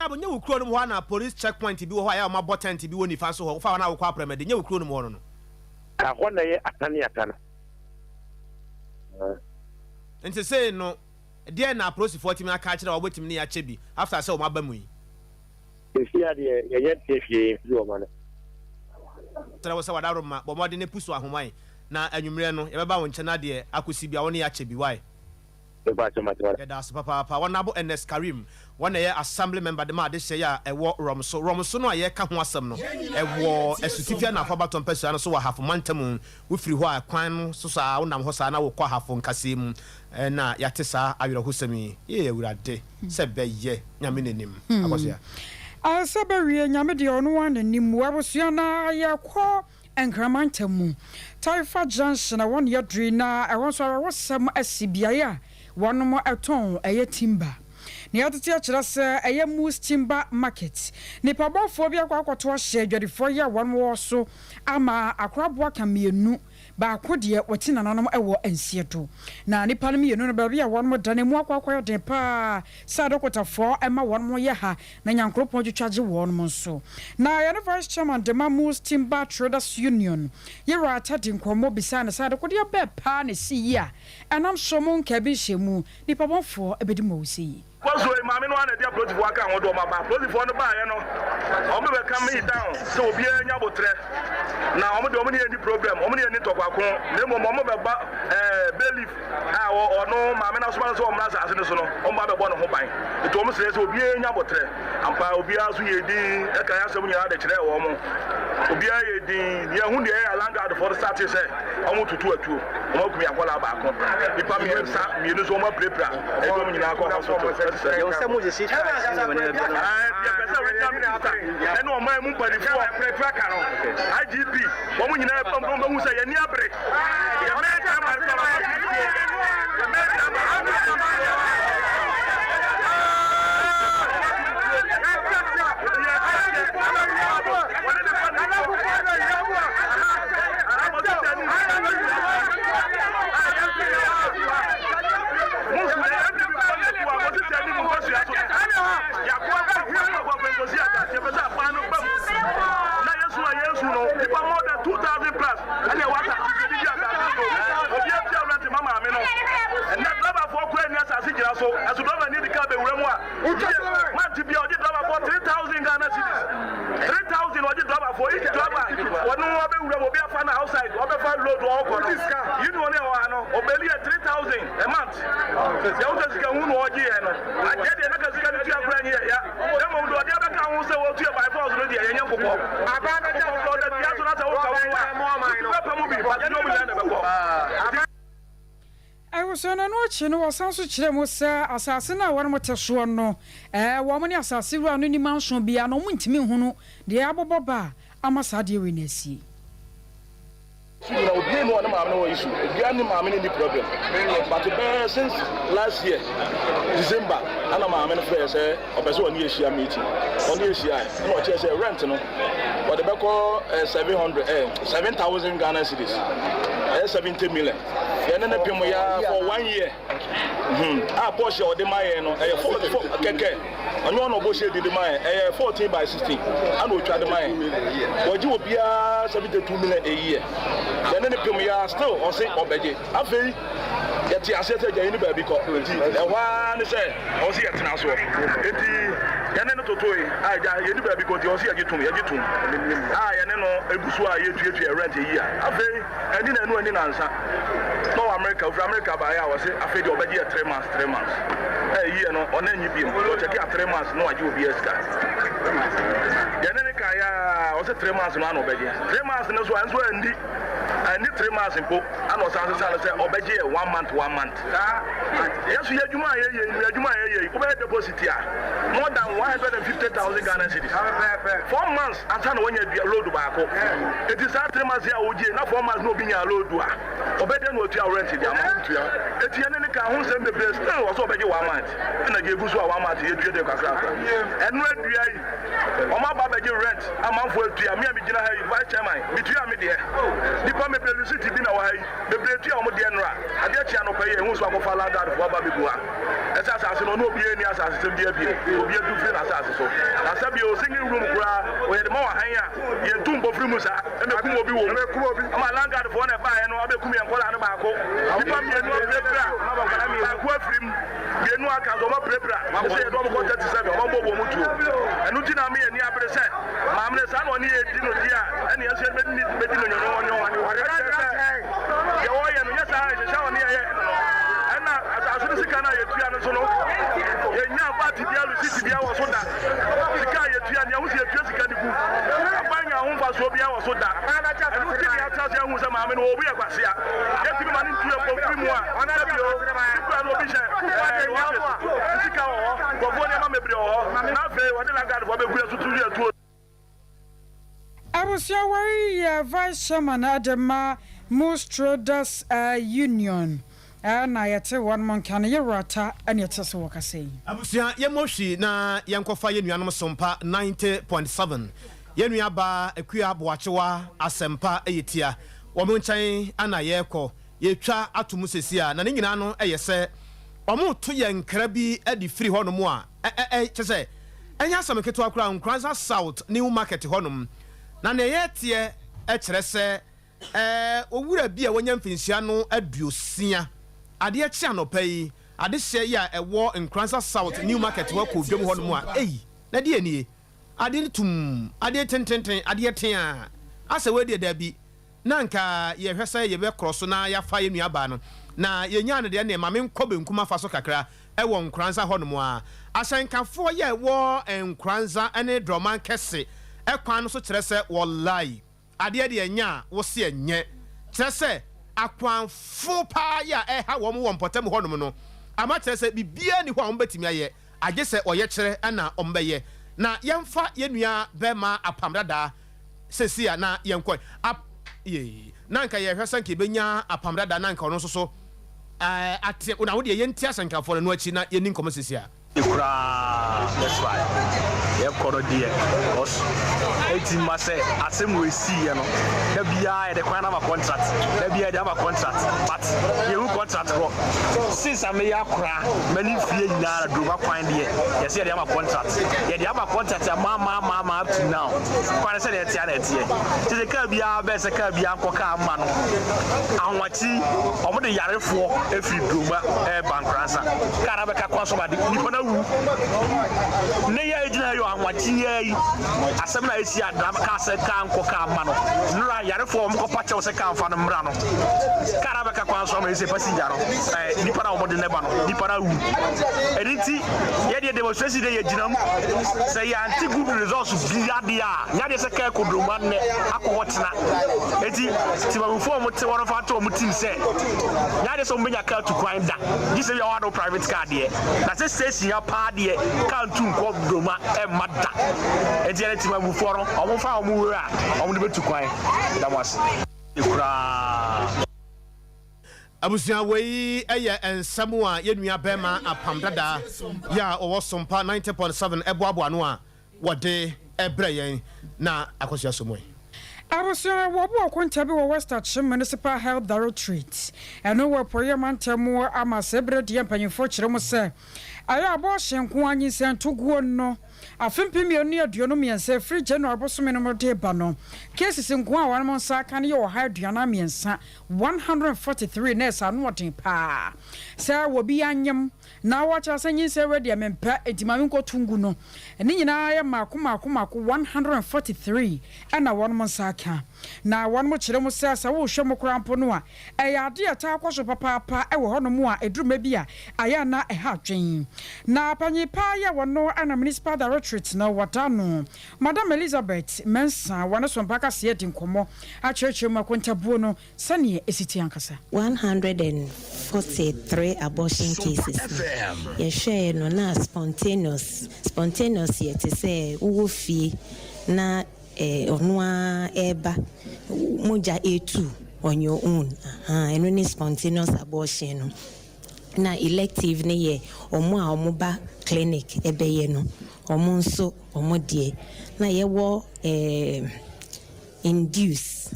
Abo, nyɛ wo kuro no mu hɔ a na police check point bi wɔ hɔ a ɛyɛ a wɔabɔ tent bi wɔ nifa so hɔ, wofa hɔ na wokɔ Aprɛmɛde, nyɛ wo kuro no mu hɔ no no? Ɛhɔ na ɛyɛ ata ne ata no. Nti sei no, deɛn na apolisifoɔ atumi aka akyerɛ wo a wobɛtumi ne yɛ akyɛ bi after sɛ wɔn aba mu yi? Seesei ara deɛ yɛnyɛ ntee hwee mfiri wɔn ano. Srɛ wo sɛ w'adaworoma, bɔ mmɔden na pusu ahoma yi, na anwummerɛ no yɛbɛba wo nkyɛn na deɛ akɔsi biara wo ne yɛ akyɛ bi, wai? Yɛda ase papaapa. Wɔnabo Ernest Karim, wɔn na ɛyɛ Assembly Member de ma adehyeɛ yi a ɛwɔ Rɔmso. Rɔmso no a yɛreka ho asɛm no, ɛwɔ Asutifi Anaafoɔ Abatoɔ mpasua no so wɔ Ahafo mantam. Wofiri hɔ a, kwan no so saa, wonam hɔ saa na wokɔ Ahafo nkasɛɛ mu. Ɛna yɛate saa awerɛhosɛm yi. Yee Awurade, sɛ bɛyɛ, Nyame n'anim. Akɔsoa. Sɛ bɛwie, Nyame deɛ ɔno ara n'anim. W'abusua na yɛkɔ Nkran mantam mu, Taifa Junction a ɛhɔ na yɛdurui na ɛhɔ nso awerɛhosɛm asi beaeɛ a wɔnom tɔn ɛyɛ timber. Nea yɛatete akyerɛ sɛ ɛyɛ Moose Timber Market. Nnipa bɔfoɔ bi akɔ akɔto ahyɛ adwadifoɔ yi a wɔnom wɔ so ama akora aboa ka mmienu Baako deɛ wɔte nananom wɔ nseɛ do. Na nnipa no mmienu no baabi a wɔnom da no emu akɔ akɔyɛ den paa sɛ adɔkotafoɔ ma wɔnom yɛ ha na Nyankoropɔn twitwa gye wɔnom nso. Na yɛne Vice Chairman de ma Moose Timber Traders Union, Yewura Atta di nkɔmmɔ bisaa no sɛ adekodeɛ bɛɛ paa na ɛsii yi a ɛnam so mo nkaa bi nhyiamu nnipa bɔnfoɔ bɛdi mo awusie yi. Kɔ so yi, maame no ara na ɛde apolisifoɔ aka ho de wɔn aba. Apolisifoɔ no baeɛ no, wɔn bɛka me down sɛ obiara nya abotrɛ na wɔn deɛ wɔn ne yɛn nni problem, wɔn ne yɛn nni ntɔkwako, na mmom wɔn bɛba ɛɛ bailiff a ɔno maame no asoma no sɛ ɔmmra asase no so no, wɔn ba bɛbɔ ne ho ban. Nti wɔn srɛ sɛ obiara nya abotrɛ. Ampa obiara nso yɛɛ dinn ɛka yɛn asɛm nyinaa de kyerɛɛ wɔn. Obiara yɛɛ dinn. Yɛnhu deɛ ɛyɛ a landguardfoɔ no startee sɛ wɔn retutu atuo. Wɔn akum yɛn akwadaa baako. Nnipa mmiɛnsa, mmienu nso wɔn apirapira. Ɛde wɔn nyinaa kɔ hospital. Ɛɛ yɛpɛ sɛ regional minister ɛne ɔman mu mpanimfoɔ, IGP, wɔn nyinaa ɛbam na wɔn bɛhu sɛ yɛn ani abere. Yɛn mɛn chairman sɔrɔ ɔbɛtu tuo. Yɛn mɛn chairman sɔrɔ ɔbɛtu Abusua no ɛno akyi no wɔsan nso kyerɛɛ mu sɛ asase no a wɔn te soɔ no wɔn ne asase wura no nni manso biara na wɔn ntumi nhunu deɛ abobɔ ba a ama saa adeɛ wei no asie. So nyina obiara ni hɔ a ne maame no wɔ issue, obiara ne maame no nni problem but bɛyɛ since last year December. Ɛna maame no frɛɛ sɛ ɔpɛ sɛ ɔne yɛ hyia meeting. Ɔne yɛ hyiae ɛna ɔkyerɛ sɛ rent no wɔde bɛkɔ eh, 700 eh, 7000 Ghana cedis. Ɛyɛ 70 million. Yɛne no pem ya for one year. Hmm. A Porsche a ɔde ma yɛn no ɛyɛ four four kɛkɛ. Ɔnyɛ ɔna ɔbɔ hyɛ de ma yɛn. Ɛyɛ 14 by 16 ɛna ɔtwa de ma yɛn. Wɔgye obiara 72 million a year. Yɛne no pem ya still ɔse ɔbɛgye. Afei yɛte aseɛ sɛ agya yi ne baabi kɔ nti ɛhɔ ara ne sɛ ɔwɔ sɛ yɛtena soɔ nti yɛne no totoe a agya yɛni baabi kɔ nti ɔwɔ sɛ yɛgye tom yɛgye tom a yɛne no egu so a yɛtuatua rent yi a afei ɛni na ɛnu ani nansa na ɔwɔ Amerika ofiri Amerika baeɛ a ɔse afei deɛ ɔbɛgye yɛ 3 months 3 months ɛyi yɛ no ɔna nyi biem ɔkyɛke a 3 months na wagye obi sika yɛne ne kaeɛ a ɔse 3 months no ana ɔbɛgye 3 months no so a nso andi Anni 3 months mpo ana ɔsan sesaa no sɛ ɔbɛgye yɛ one month one month. Yɛn nso yɛ adwuma a yɛyɛ yi, yɛ adwuma a yɛyɛ yi, wobɛyɛ deposit a more than 150,000 Ghana cedis. 4 months ansa na wanya dua load baako. Eti saa 3 months yi a wogye na 4 months na obi nya load a, ɔbɛdɛn na watua rent de ama wo. Eti yɛne ne ka ho nsɛm bebree still ɔsɛ ɔbɛgye one month. Ɛna gye egu so a one month yɛtua de kakrakra. Ɛno adua yi, wɔn aba abɛgye rent. Amanfoɔ atua, me a megyina ha yi, vice chairman, metua me deɛ. Nnipa bebree receipt bi na wɔ ha yi, bebree tua wɔn deɛ nnora. Adeɛ kye anɔpa yi a, yɛhu sɛ wɔakɔfa land guard foɔ aba abɛgu ha. Ɛsɛ asase no, ɔne obiara nni asasesɛm biara bio. Obiara tu firi n'asase so. Na sɛ bio, single room koraa, wɔyɛ de ma wɔ han a, yɛntu mpofiri mu saa. Ɛbɛkum obi wɔ mu. Ama land guard foɔ na ɛbaeɛ no abɛkum yɛn nkwadaa no baako. Nnipa mmienu apirapira, baako afiri mu. Mmienu a aka nso, wɔapirapira. Ɛsɛ yɛde wɔn kɔ 37, wɔabɔ wɔn tuo. Ɛno nti na ama yɛn ani abere sɛ maame no, saa na ɔne yɛn di no di a, ɛne yɛn nso yɛbɛdi no nwonwonwo. Ɛkyerɛ sɛ deɛ ɔreyɛ no, nyɛ saa nhyehyɛ a ɔne yɛn yɛɛ no no. Ɛna asase no sika no a yɛtua no nso no, yɛnnya VAT biara, receipt biara wɔ so da. Sika a yɛtua no, yɛahu sɛ yɛtua sika de gu. Aban nya ho mfasoɔ biara wɔ so da. Ɛno nti na yɛatena ase ahu sɛ maame no, ɔwɔ bi yɛ kwasea. Yɛntumi ma no ntu yɛn mpofirim mu a, sɛbio, ne kura no obi hyɛ ɛɛ ne office, ne sika wɔ hɔ, nkurɔfoɔ nneɛma bebree wɔ hɔ, na afei wɔde landguardfoɔ abɛgu yɛn so to yɛn tuo. Abusua wei yɛ Vice Chairman de ma Most Traders Union na yɛte wɔnom nka no, Yewura Ta na ɛte sɛ wɔkasa yi. Abusua yɛmmɔ hwi na yɛnkɔfa yɛn nuanom Sompa 90.7 yɛn nua baa Akua Boakyewa Asɛmpa yɛ tia wɔn nkyɛn na yɛrekɔ yɛtwa ato mu sɛsi a na ne nyinaa no yɛ sɛ wɔreto yɛn nkra bi de firi hɔnom a ɛ ɛ kyɛ sɛ ɛnyɛ asɛm ketewa koraa Nkoranza South New Market hɔnom na nea yɛteɛ kyerɛ sɛ ɛɛ owura bi a wanya mfinhyia no 60 adeɛ kye anɔpa yi adehyeɛ yi a ɛwɔ Nkoranza South New Market hɔ kɔ dwam hɔnom a ei na deɛ nie adeɛ no tum adeɛ tententen adeɛ tea asɛ wei deɛ daabi na anka yɛhwɛ sɛ yɛbɛkorɔ so na yɛafa yɛn nuabaa no na yɛnyaa no deɛ neɛ ma menkɔ benkum afa so kakra ɛwɔ Nkoranza hɔnom a ahyɛnkafoɔ yɛ ɛwɔ Nkoranza ne Drɔman kɛse ɛkwan no so kyerɛ sɛ wɔlai adeɛ deɛ ɛnyɛ a wo se ɛnyɛ kyerɛ sɛ akwanfo paa yɛ a ɛha wɔn wɔ mpɔtam hɔnom no ama kyerɛ sɛ biribiara ni hɔ a wɔn bɛtumi ayɛ agye sɛ ɔyɛ kyerɛ ɛna wɔn bɛyɛ na yɛmfa yɛn nua bɛrima apam dadaa sɛsi a na yɛnkɔ ap yee na nka yɛhwɛ sɛ nka yɛbɛnya apam dadaa na nka ɔno nso so ɛɛ ate na wo deɛ yɛnti asɛnkafoɔ no no akyi na yɛni nkɔmmɔ sɛsi a. Koraa that's why yɛkɔ no deɛ cause eti ma sɛ asɛm wɔ esi yɛ no da biara yɛde kwan ama contract, da biara yɛde ama contract, but yɛhu contract hɔ since a meyɛ akora m'ani fie nyinaa na Duroma kwan deɛ yɛsɛ yɛde ama contract, yɛde ama contract ama ama ama ama up to now kwan sɛ deɛ ɛteɛ na ɛteɛ kyɛ sɛ kaa biara bɛɛ sɛ kaa biara nkɔ kaa mma no ahomakyi wɔn de yarefoɔ efiri Duroma ɛɛba Nkoransa kaa na bɛka kwan so ma de nipa no awu ne yɛ gyina yɛ ahomakye yɛ yi asɛm na esi adram kaa sɛ kaa nkɔ kaa mma no nnora yarefoɔ wɔn kɔ pa kyɛw sɛ kaa nfa no mmra no kaa na bɛka kwan so ama esi passenger no ɛɛ nipa na wɔn de ne ba no nipa no awu ɛni ti yɛ deɛ demonstration de yɛ gyina mu sɛ yɛ ante good results bi adeɛ a nyɛ adeɛ sɛ kaa kodroma nnɛ akɔ hɔ tena eti timamufoɔ a wɔn te hɔ no fa to wɔn team sɛ nyɛ adeɛ sɛ wɔn bɛnya kaa tu kwan da gye sɛ yɛ wɔn private car deɛ na sɛ station ya paa deɛ kaa ntu nkɔ Doma ɛmma da eti yɛn timamufoɔ no wɔn fa wɔn wura a wɔn de bɛtu kwan da mo ase koraa. Abusua wei yɛ nsɛm a yɛn nua bɛɛma Apam Dada yɛ a ɔwɔ Sompa 90.7 boaboa ano a wɔde brɛ yɛn na akɔsoa so mu ɛ. Abusua wɔbu ɔkonta bi wɔ West Akyem Municipal Health Directorate, ɛno wɔ Apueeɛ Mantam mu ama sɛ berɛ deɛ mpanyinfoɔ kyerɛ mu sɛ ɛyɛ abortion nko ara nyinsɛn toguo no Afe 2023 ɛfiri January bosome no mu de reba no, cases nko a wɔn nsa aka no yɛ 143, 143, na ɛsɛ anoɔden paa sɛ obi anyem na wɔkyerɛ sɛ nyinsɛn wei deɛ mempɛ enti ma menkɔto ngu no. Ne nyinaa yɛ mmaako mmaako mmaako 143 ɛna wɔn nsa aka. Na wɔn kyerɛ mu sɛ sɛ wohwɛ mu koraa mpo no a, Ɛyɛ ade a ɛtaa kɔ so papaapa wɔ hɔnom a ɛduru mmɛ bi a, ayɛ a na ɛha adwene. Na panyin paa yi a wɔno na Municipal Directorate no wɔda ano, Madam Elizabeth Mensah, wɔne Sompa Kaseɛ adi nkɔmmɔ akyerɛkyerɛ mu akontabuo no sɛdeɛ ɛsi teɛ ankasa. 143 abortion cases no, yɛhwɛɛ no na spontaneous, spontaneous yɛ te sɛ wowɔ fie na Eh ɔno ara ɛɛba, mogya ɛɛtu on your own ahaa ɛno ne spontaneous abortion no. Na elective no yɛ ɔmo a ɔmo ba clinic ɛbɛyɛ no ɔmo nso ɔmo deɛ. Na yɛwɔ eh induce,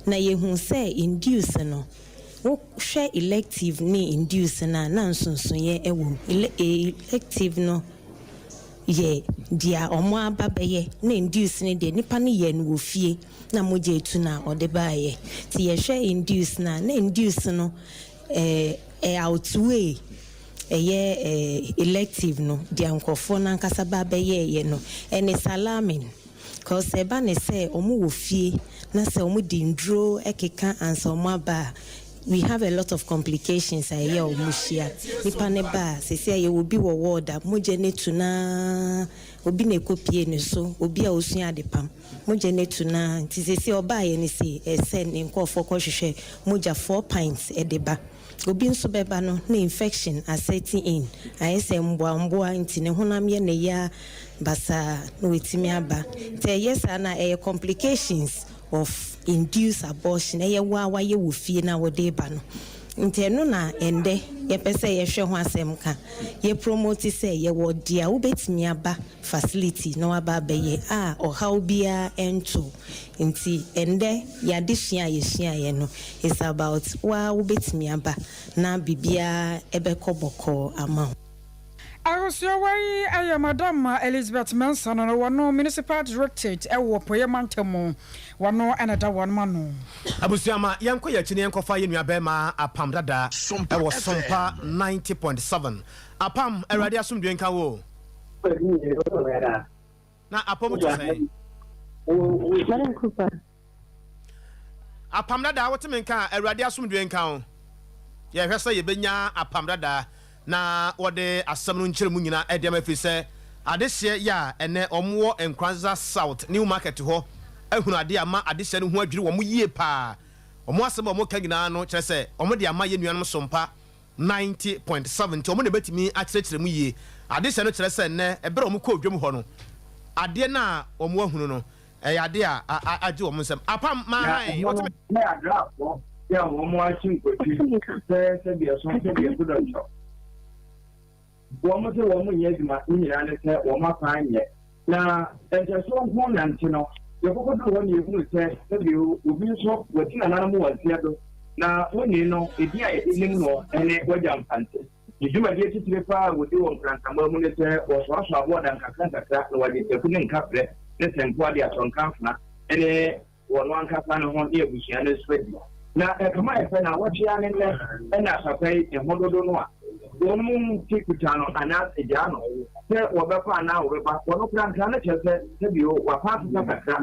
na yɛhu sɛ induce no wo hwɛ elective ne induce no a na nsonsonoeɛ ɛwɔ mu. Elective no yɛ deɛ ɔmo aba bɛyɛ na induce no deɛ nipa no yɛ no wɔ fie na mogya etu no a ɔde baayɛ nti yɛhwɛ induce no a na induce no ɛ ɛ outweigh ɛyɛ ɛ elective no deɛ nkorɔfoɔ no ankasa ba bɛyɛɛyɛ no ɛne salamin cause ɛba ne sɛ ɔmo wɔ fie na sɛ ɔmo de nduro ɛkeka ansa ɔmo aba a We have a lot of complications a ɛyɛ a ɔmo hyia. Nipa no ba a, seesei a yɛwɔ obi wɔ ward a, mogya no atu no ara, obi na ɛkɔpie ne so, obi a ɔsua adepam, mogya no atu no ara, nti seesei ɔbaeɛ no sei, ɛsɛ ne nkorɔfoɔ kɔhwehwɛ mogya four pints de ba. Obi nso bɛba no, na infection asɛte in, ayɛ sɛ mboa mboa nti ne honam yɛ no ya basaa na watumi aba. Nti ɛyɛ saa no a, ɛyɛ complications. of induced abortion, ɛyɛ wo a wayɛ wɔ fie na wode reba no. Nti ɛno na ɛndɛ yɛpɛ sɛ yɛhwɛ ho asɛm ka. Yɛ promote sɛ yɛwɔ deɛ wobɛtumi aba facility na waba abɛyɛ a ɔhaw biara ɛnto wo. Nti ɛndɛ yɛadesua a yɛsuaeɛ no is about wo ara wobɛtumi aba na biribiara ɛbɛkɔ bɔkɔɔ ama wo. Ahosuawa yi yɛ Madam Elizabeth Mensah no wɔ no Municipal Directorate wɔ Apueɛ Mantam mu. Wɔno na ɛda wɔnom ano. Abusua ma yɛnkɔ yɛn akyi na yɛnkɔfa yɛn nua bɛɛma Apam Dada wɔ Sompa 90.7. Apam, Awurade asomdwoe nka wo o. Na apɔm te sɛn? Madam Cooper. Apam dada, wote me nka a, Awurade asomdwoe nka wo. Yɛhwɛ sɛ yɛbɛnya apam dada na wɔde asɛm no nkyerɛmu nyina de ama ɛfiri sɛ adehyeɛ yɛ a ɛnɛ wɔn wɔ Nkoranza South New Market hɔ ahunu adeɛ ama adehyeɛ no ho adwiri wɔn yie paa. Wɔn asɛm a wɔka nyinaa no kyerɛ sɛ wɔn de ama yɛn nuanom sompa 90.7 nti wɔn na ɛbɛtumi akyerɛkyerɛ mu yie. Adehyɛ no kyerɛ sɛ nnɛ ɛberɛ a wɔn kɔɔ dwam hɔ no adeɛ no a wɔn ahunu no ɛyɛ adeɛ a agye wɔn nsam. Apam maa Na hann ɛhɔ no, wɔtumi. na adraafoɔ yɛ a wɔn akyi nkwati sɛ sɛdeɛ ɛso sɛdeɛ ɛgu dɔnkyɔ. Wɔn se wɔn nyɛ adwuma, ne nyinaa ne sɛ wɔn akwan nyɛ. Na nhyɛsoɔ nko nante no, yɛkɔkɔduruu hɔ na yɛhunuu sɛ sɛdeɛ obi nso wasi nananom wɔ nseɛ do, na onii no, edin a yɛde nim no ne Wagya Mfantse. Ne dwumadie titire pa ara a wɔdi wɔ Nkrantaman mu ne sɛ wɔsoasoa aboɔda nkakrankakra na wɔagye taku ne nkaprɛ ne sɛmpoa de atɔ nkamfena ne wɔn ankasa ne ho ne abusua no nso adi. Na ɛkame ayɛ sɛ naawɔtwe ara ne nnɛ na papa yi ne ho dodo no a wɔn ti kuta no anaasɛ gyaa no sɛ wɔbɛkɔ anaa wɔbɛba. Wɔn koraa nkra no kyerɛ sɛ sɛbio wapa asesa kakra,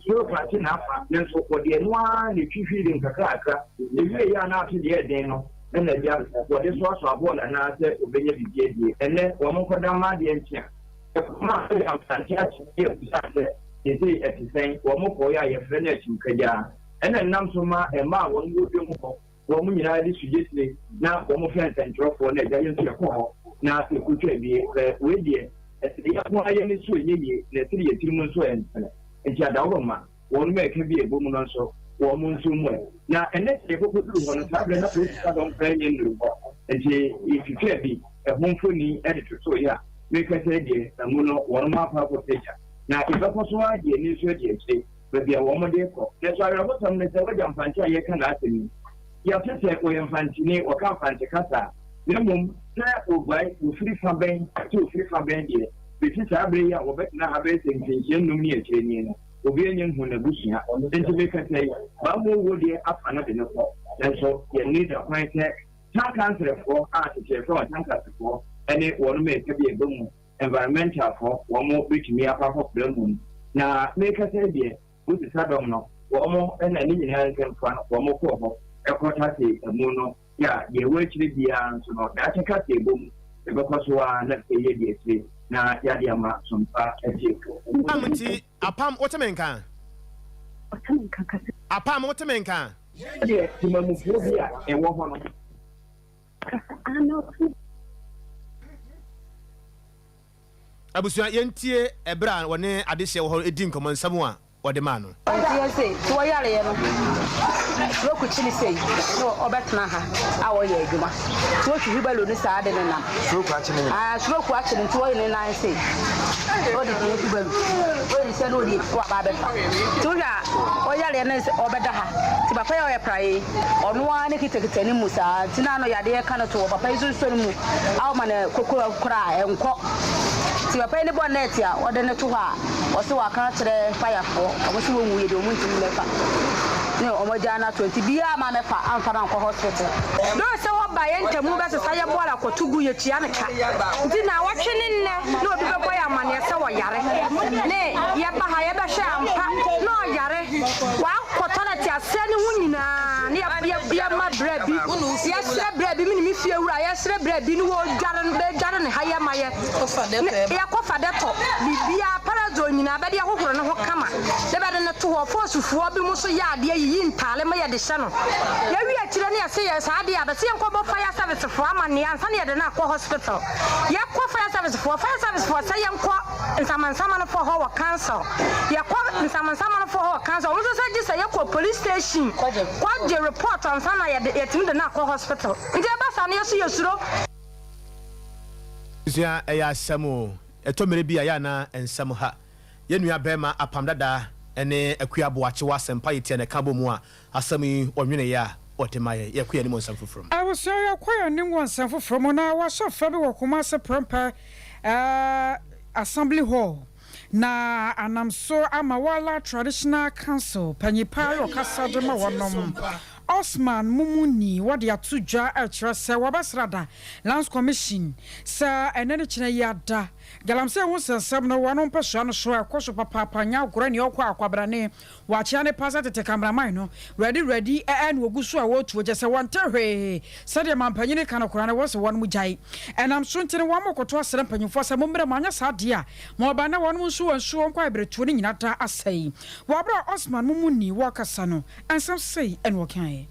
soro krakye na afa, nanso wɔde ɛno ara na ɛtwi hwiiri nkakrankakra. Ɛwieeɛ a na ato deɛ ɛden no na agya wɔde soasoa bɔɔl anaa sɛ wɔbɛnya biribi adie. Ɛnnɛ wɔn nkɔda mma adeɛ nkye a. Ɛkɔm a ɛde Asante akye yɛ bisaa sɛ, Seesei ɛte sɛn? Wɔn kɔeɛ a yɛfrɛ no akyimkagyaa. Ɛna ɛnam so ma mmaa a wɔn wɔ dwam hɔ wɔn nyinaa de sugyetire na wɔn frɛ nsɛntwerɛfoɔ na agya yɛn nso yɛkɔ hɔ na yɛkɔtwa bie. Sɛ wei deɛ ɛsɛ yɛn nko ara yɛn ani so ɛnyɛ yie na ɛsene yɛn tirim nso ɛnsene. Nti adaworoma wɔn ma ɛka bi a ɛbɔ mu no nso. wɔn nso mu ɛ. Na ɛnnɛ sɛ yɛkɔkɔduru hɔ no, saa berɛ na polisi adɔm koraa nnya nnuru hɔ. Nti yɛtwitwaa bi ɛho mfoni de totoeɛ a, mekasa yi deɛ, amu no wɔnom akɔ akɔpagya. Na yɛbɛkɔ so ara de yɛn ani nso adi akyire baabi a wɔn de rekɔ. Nanso awerɛhosɛm ne sɛ, w'agya Mfantse a yɛreka n'asɛm yi, yɛate sɛ ɔyɛ Mfantseni, ɔka Mfantse kasa, na mmom sɛ oguae, ofiri fa bɛn, sɛ ofiri fa bɛn deɛ, besi saa bere yi a wɔbɛtena ha bɛyɛ sɛ mfinhyia nnum ne akyire nie no, obiara nnya nhuu n'abusua. Enti mekasa yi, bammɔ wuo deɛ afa no de no kɔ, nanso yɛnni da kwan sɛ town councilfoɔ a tete yɛfrɛ wɔn tankasefoɔ ne wɔnom a ɛka bi a ɛba mu, environmentalfoɔ, wɔn bɛtumi akɔ akɔpra mmom. Na mekasa yi deɛ, Wosesa dɔm no, wɔn na ne nyinaa nsɛmfua no, wɔn kɔɔ hɔ kɔtasee amu no, yɛ a deɛ ɛwɔ akyire biara nso no, daakye kaseɛbɔ mu, yɛbɛkɔ so ara na afei yɛadi akyire na yɛade ama sompa atiefoɔ. Apam nti, apam, wote me nka? Apam, wote me nka? Sɛdeɛ temamufoɔ bi a ɛwɔ hɔ no. Abusua, yɛntie ɛberɛ a wɔne adehyeɛ wɔ hɔ redi nkɔmmɔ nsɛm a wɔde maa no. Ɔnti yɛ sei, nti wɔyareɛ no stroke kyi ne sei na ɔbɛtena ha a ɔyɛ adwuma nti wotwi wheelbarrow no saa de ne nam. Stroke akye ne. Ah stroke akye no nti wɔyɛ ne nan sei ɔde pie wheelbarrow ɔyɛ ne sɛ na ɔde waba abɛfa nti wohwɛ a ɔyareɛ no ɔbɛda ha nti papa yi a ɔyɛ praeɛ yi Ɔno ara ne kitakita ne mu saa nti na ano yadeɛ ka no to wɔ papa yi so nsɔ ne mu a ɔma no koko koraa a ɛnkɔ nti papa yi ne bɔ net a ɔde no to hɔ a ɔse waka akyerɛ fire foɔ ɔmo se wɔnwu yɛ deɛ ɔmo ntumi mmɛfa ne ɔmo agyaa no ato nti biaa ma mɛfa amfa no ankɔ hospital. Though sɛ wɔba yɛn ntamu bɛsesa yɛ bɔɔla kɔto gu yɛtua no ka nti naawɔtwe ne nnɛ na obi bɛbɔ yɛ amaneɛ sɛ ɔyare ne yɛba ha yɛbɛhwɛ ampa na ɔyare wakɔ tɔlɛt asrɛ ne ho nyinaa ne yɛma brɛ bi yɛsrɛ brɛ bi me ne me fie wura yɛsrɛ brɛ bi ne wɔdware no bɛdware ne ha yɛma yɛ yɛkɔ fa dɛ tɔ biribiara parazone nyinaa bɛde ahohoro ne ho kama ne bɛde no to hɔ fɔsufoɔ bi mu so yɛ adeɛ yiyi ntaale ma yɛde hyɛ no yɛwie akyire ne yɛse yɛ saa adeɛ a bɛsɛ yɛnkɔbɔ fire service foɔ amanneɛ ansa ne yɛde no akɔ hospital yɛkɔ fire service foɔ fire service foɔ sɛ yɛnkɔ Nsamansamanfoɔ hɔ wɔ council. Yɛkɔ nsamansamanfoɔ hɔ wɔ council, wɔn nso sɛ gye sɛ yɛkɔ police station kɔgye report ansa na yɛde yɛtumi de no akɔ hospital. Nti ɛba saa no yɛso yɛsuro. Abusua ɛyɛ asɛm o, ɛtɔ mmere bi a ɛyɛ a na nsɛm ha. Yɛn nua barima Apam Dada ne Akua Boakye wɔ Asɛmpa Yɛtia na ɛka bɔ mu a Asɛm yi wɔnwenee a wɔde ma yɛn. Yɛkɔ yɛn anim wɔ nsɛm foforɔ mu. Abusua yɛkɔ yɛn anim wɔ nsɛm foforɔ mu na wɔasɔ fa bi wɔ Kumasi Prempeh Assembly Hall na anam so ama Wala Traditional Council panyin paa yɛ ɔkasa de ma wɔnom. Osman Mumuni wɔde ato dwa ɛkyerɛ sɛ wɔbɛsra da Lands Commission sɛ ɛnɛ ne kyena yi ada Galamsey ho nsɛnsɛm no wɔn mpɛsoa no so ɛkɔ so papaapa nyɛ agorɔ nea ɔkɔ akwabrane Wɔakyea ne pa sɛ tete kameraman no, Wuradi Wuradi ɛ na wɔgu so a wɔretuo, kyerɛ sɛ wɔnte hwee. Sɛdeɛ mampanyin ka no koraa no, wɔse wɔnom gyae. Ɛnam so nti no wɔn koto asrɛ mpanyinfoɔ sɛ mommrɛ mo, anyɛ saa deɛ a, ma ɔba na wɔnom nso wɔn nsuo nkɔ aebrɛtuo no nyina da asɛe. Wɔ aberɛ a Osman Mumuni wɔrekasa no, nsɛm sei na ɔkaeɛ.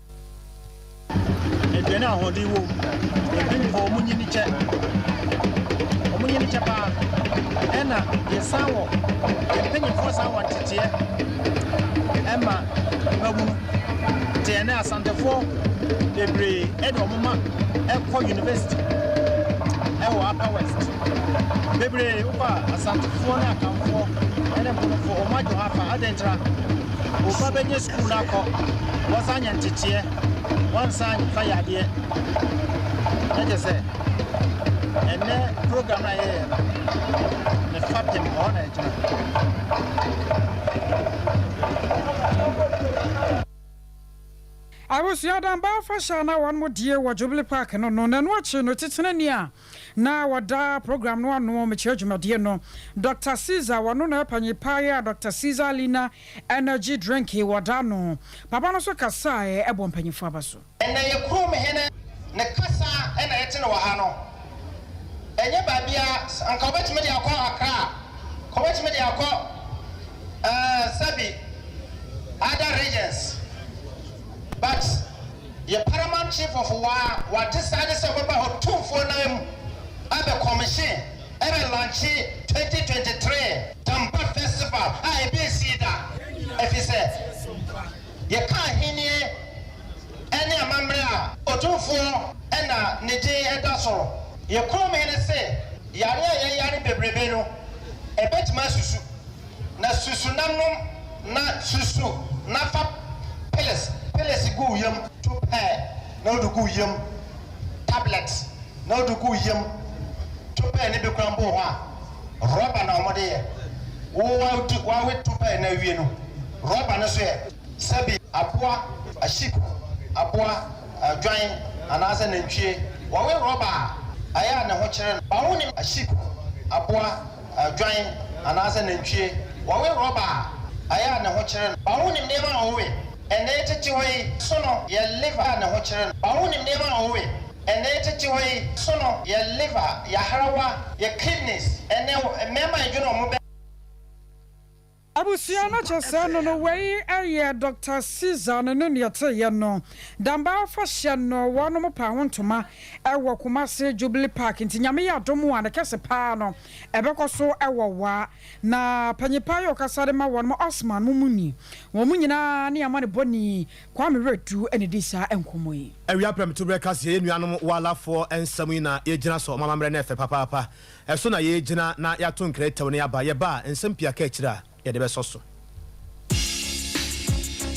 Aduane a ahoɔden wom. Ebi wɔ hɔ wɔn nyini kyɛ. Wɔn nyini kyɛ paa. Ɛna yɛsan wɔ yɛn mpanyinfoɔ san wɔ nteteɛ ɛma mmabunu. Nti ɛnɛ Asantefoɔ bebree ɛde wɔn ma ɛkɔ university ɛwɔ Upper West. Bebree wokɔ a Asantefoɔ ne Akanfoɔ ɛne Mponofoɔ wɔn agye hɔ afa. Adɛn ntira? Wo ba bɛnya sukuu no akɔ, wɔsan anya nteteɛ, wɔnsan mfa yadeɛ. Na kyerɛ sɛ, ɛnnɛ program no a yɛyɛ no, ne fapem ɛhɔ na ɛgyina. Abusua Damba afahyɛ a na wɔnom die wɔ Jubilee Park no no, na ɛno akyi no titenani a na ɔda program no ano mekyerɛ dwumadie no, Doctor Caesar, wɔno na ɛpanyin paa yi a Doctor Caesar Lina Energy Drink wɔda ano. Papa no nso kasaeɛ bɔɔ mpanyinfoɔ aba so. Ɛnɛ yɛ kurom hene ne kasa na yɛte no wɔ ha no. Ɛnyɛ baabiara, anka wobɛtumi de akɔ Accra, anka wobɛtumi de akɔ eh, sɛbi other regions but yɛ paramount chief of Wa, wa decide sɛ ɔbɛba hɔ tumfoɔ nan mu abɛ commission ɛbɛ launche 2023 Tampa festival a ebi nsii da efisɛ. Yɛka ahennie ne amammerɛ a, Otumfoɔ na ne din da soro. Yɛn kurom hene se yare a yɛyare bebrebe no, ɛbɛtumi asusu. Na susu na nom na susu na fa pills, pills gu wo yam, to pɛɛ na wode gu wo yam, tablet na wode gu wo yam, to pɛɛ no bi koraa mpo wɔ hɔ a, rɔba na wɔde yɛ. Wo wadi wawe to pɛɛ no awie no, rɔba no nso yɛ sɛbi aboa, sheep, aboa, dwan anaasɛ nantwie, wɔwe rɔba a, ɛyɛ a ne ho kyere no. Ba wonim sheep, aboa. Dwan anaasɛ nantwie, wɔwe rɔba a, ɛyɛ a ne ho kyere no. Ba wonim nneɛma a ɔwe? Ɛnɛ yɛtete hɔ yi, so no yɛ liver a ne ho kyere no. Ba wonim nneɛma a ɔwe? Ɛnɛ yɛtete hɔ yi, so no yɛ liver, yɛ ahrawa, yɛ kidneys. Ɛnɛ mmarima a yɛdwene wɔn bɛ. Abusua no kyɛ sɛ no no wei yɛ Doctor Caesar no ne neɛ teeyɛ no Damba afahyɛ no wɔnom paa ho ntoma wɔ Kumasi Jubilee Park nti Nyame yɛ adom a ne kɛse paa no ɛbɛkɔ so wɔ Wa na panyin paa yɛ ɔkasa de ma wɔnom Osman mo mu ni wɔn nyinaa ne amanebɔni Kwame Wiredu na ɛdii saa nkɔmmɔ yi. Awia prɛmtoberɛ kaseɛ, yɛn nuanom Walafoɔ nsɛm yi na yɛgyina so, wɔn amammerɛ no ɛfɛ papaapa. Ɛso na yɛregyina na yɛato nkrɛtɛw na yɛaba. Yɛba a, nsɛm pii aka akyire a yɛde bɛsɔ so.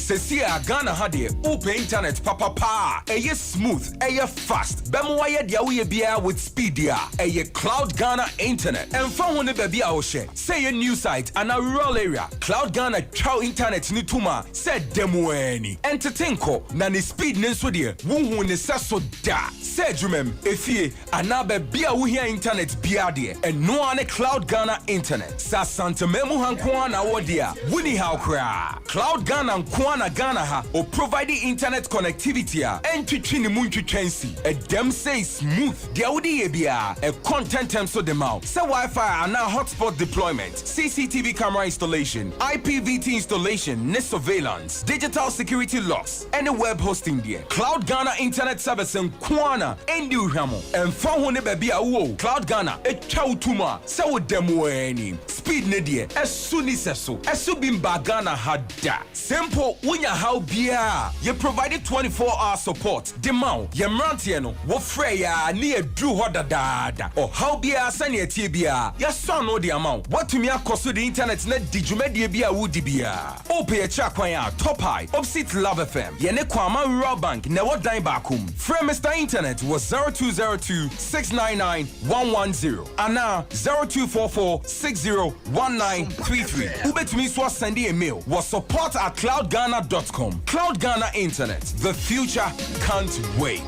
Sesie a Ghana ha deɛ wopɛ internet papa paa a ɛyɛ smooth, ɛyɛ fast, bɛma wayɛ deɛ woyɛ biara with speed deɛ a, ɛyɛ Cloud Ghana Internet. Ɛmfa ho ne baabi a wohyɛ, sɛ ɛyɛ new site anaa rural area, Cloud Ghana twa wo internet no tom a sɛ ɛda mu ara ni. Ɛntete nkɔ, na ne speed no nso deɛ wonhuu ne sɛso da. Sɛ adwumam, efie, Anaa baabi a wohia internet biara deɛ, ɛno ara ne Cloud Ghana Internet. Sɛ Asanteman mu ha nko ara na wowɔ deɛ a, wonni haw koraa. Cloud Ghana nko ara na Ghana ha ɔprovide internet connectivity a ɛntwetwe ne mu ntwitwa nsi. Ɛdam sei smooth, deɛ wode yɛ biara, ɛkɔ ntɛntɛm so de ma wo. Sɛ Wi-Fi anaa hotspot deployment, CCTV camera installation, IPVT installation ne surveillance, digital security locks, ɛne web hosting deɛ, Cloud Ghana Internet Service nko ara na ɛndi wo hwam. Ɛmfa ho ne baabi a wowɔ o, Cloud Ghana twa wo tom a sɛ woda mu ara ni. Speed no deɛ, ɛso nni sɛso. Ɛso bi mbaa Ghana ha da. Sɛ mpo wonya haw biara a, yɛ provide 24 hour support de ma wo. Yɛn mmeranteɛ no, wofrɛ yɛn a ne yɛaduru hɔ dadaada. Ɔhaw biara sɛnea ɛteɛ biara, yɛasɔ ano de ama wo. Woatumi akɔ so de internet no adi dwumadie biara a woredi biara. Wopɛ yɛn kyerɛ kwan a, Top High, opposite Love FM, yɛne Kwama Rural Bank na ɛwɔ dan baako mu. Frɛ Mister Internet wɔ 0202 699 110 anaa 0244 60 1933. Wobɛtumi nso asɛnde yɛn mail wɔ support at cloudghana dot com. Cloud Ghana Internet, the future can't wait.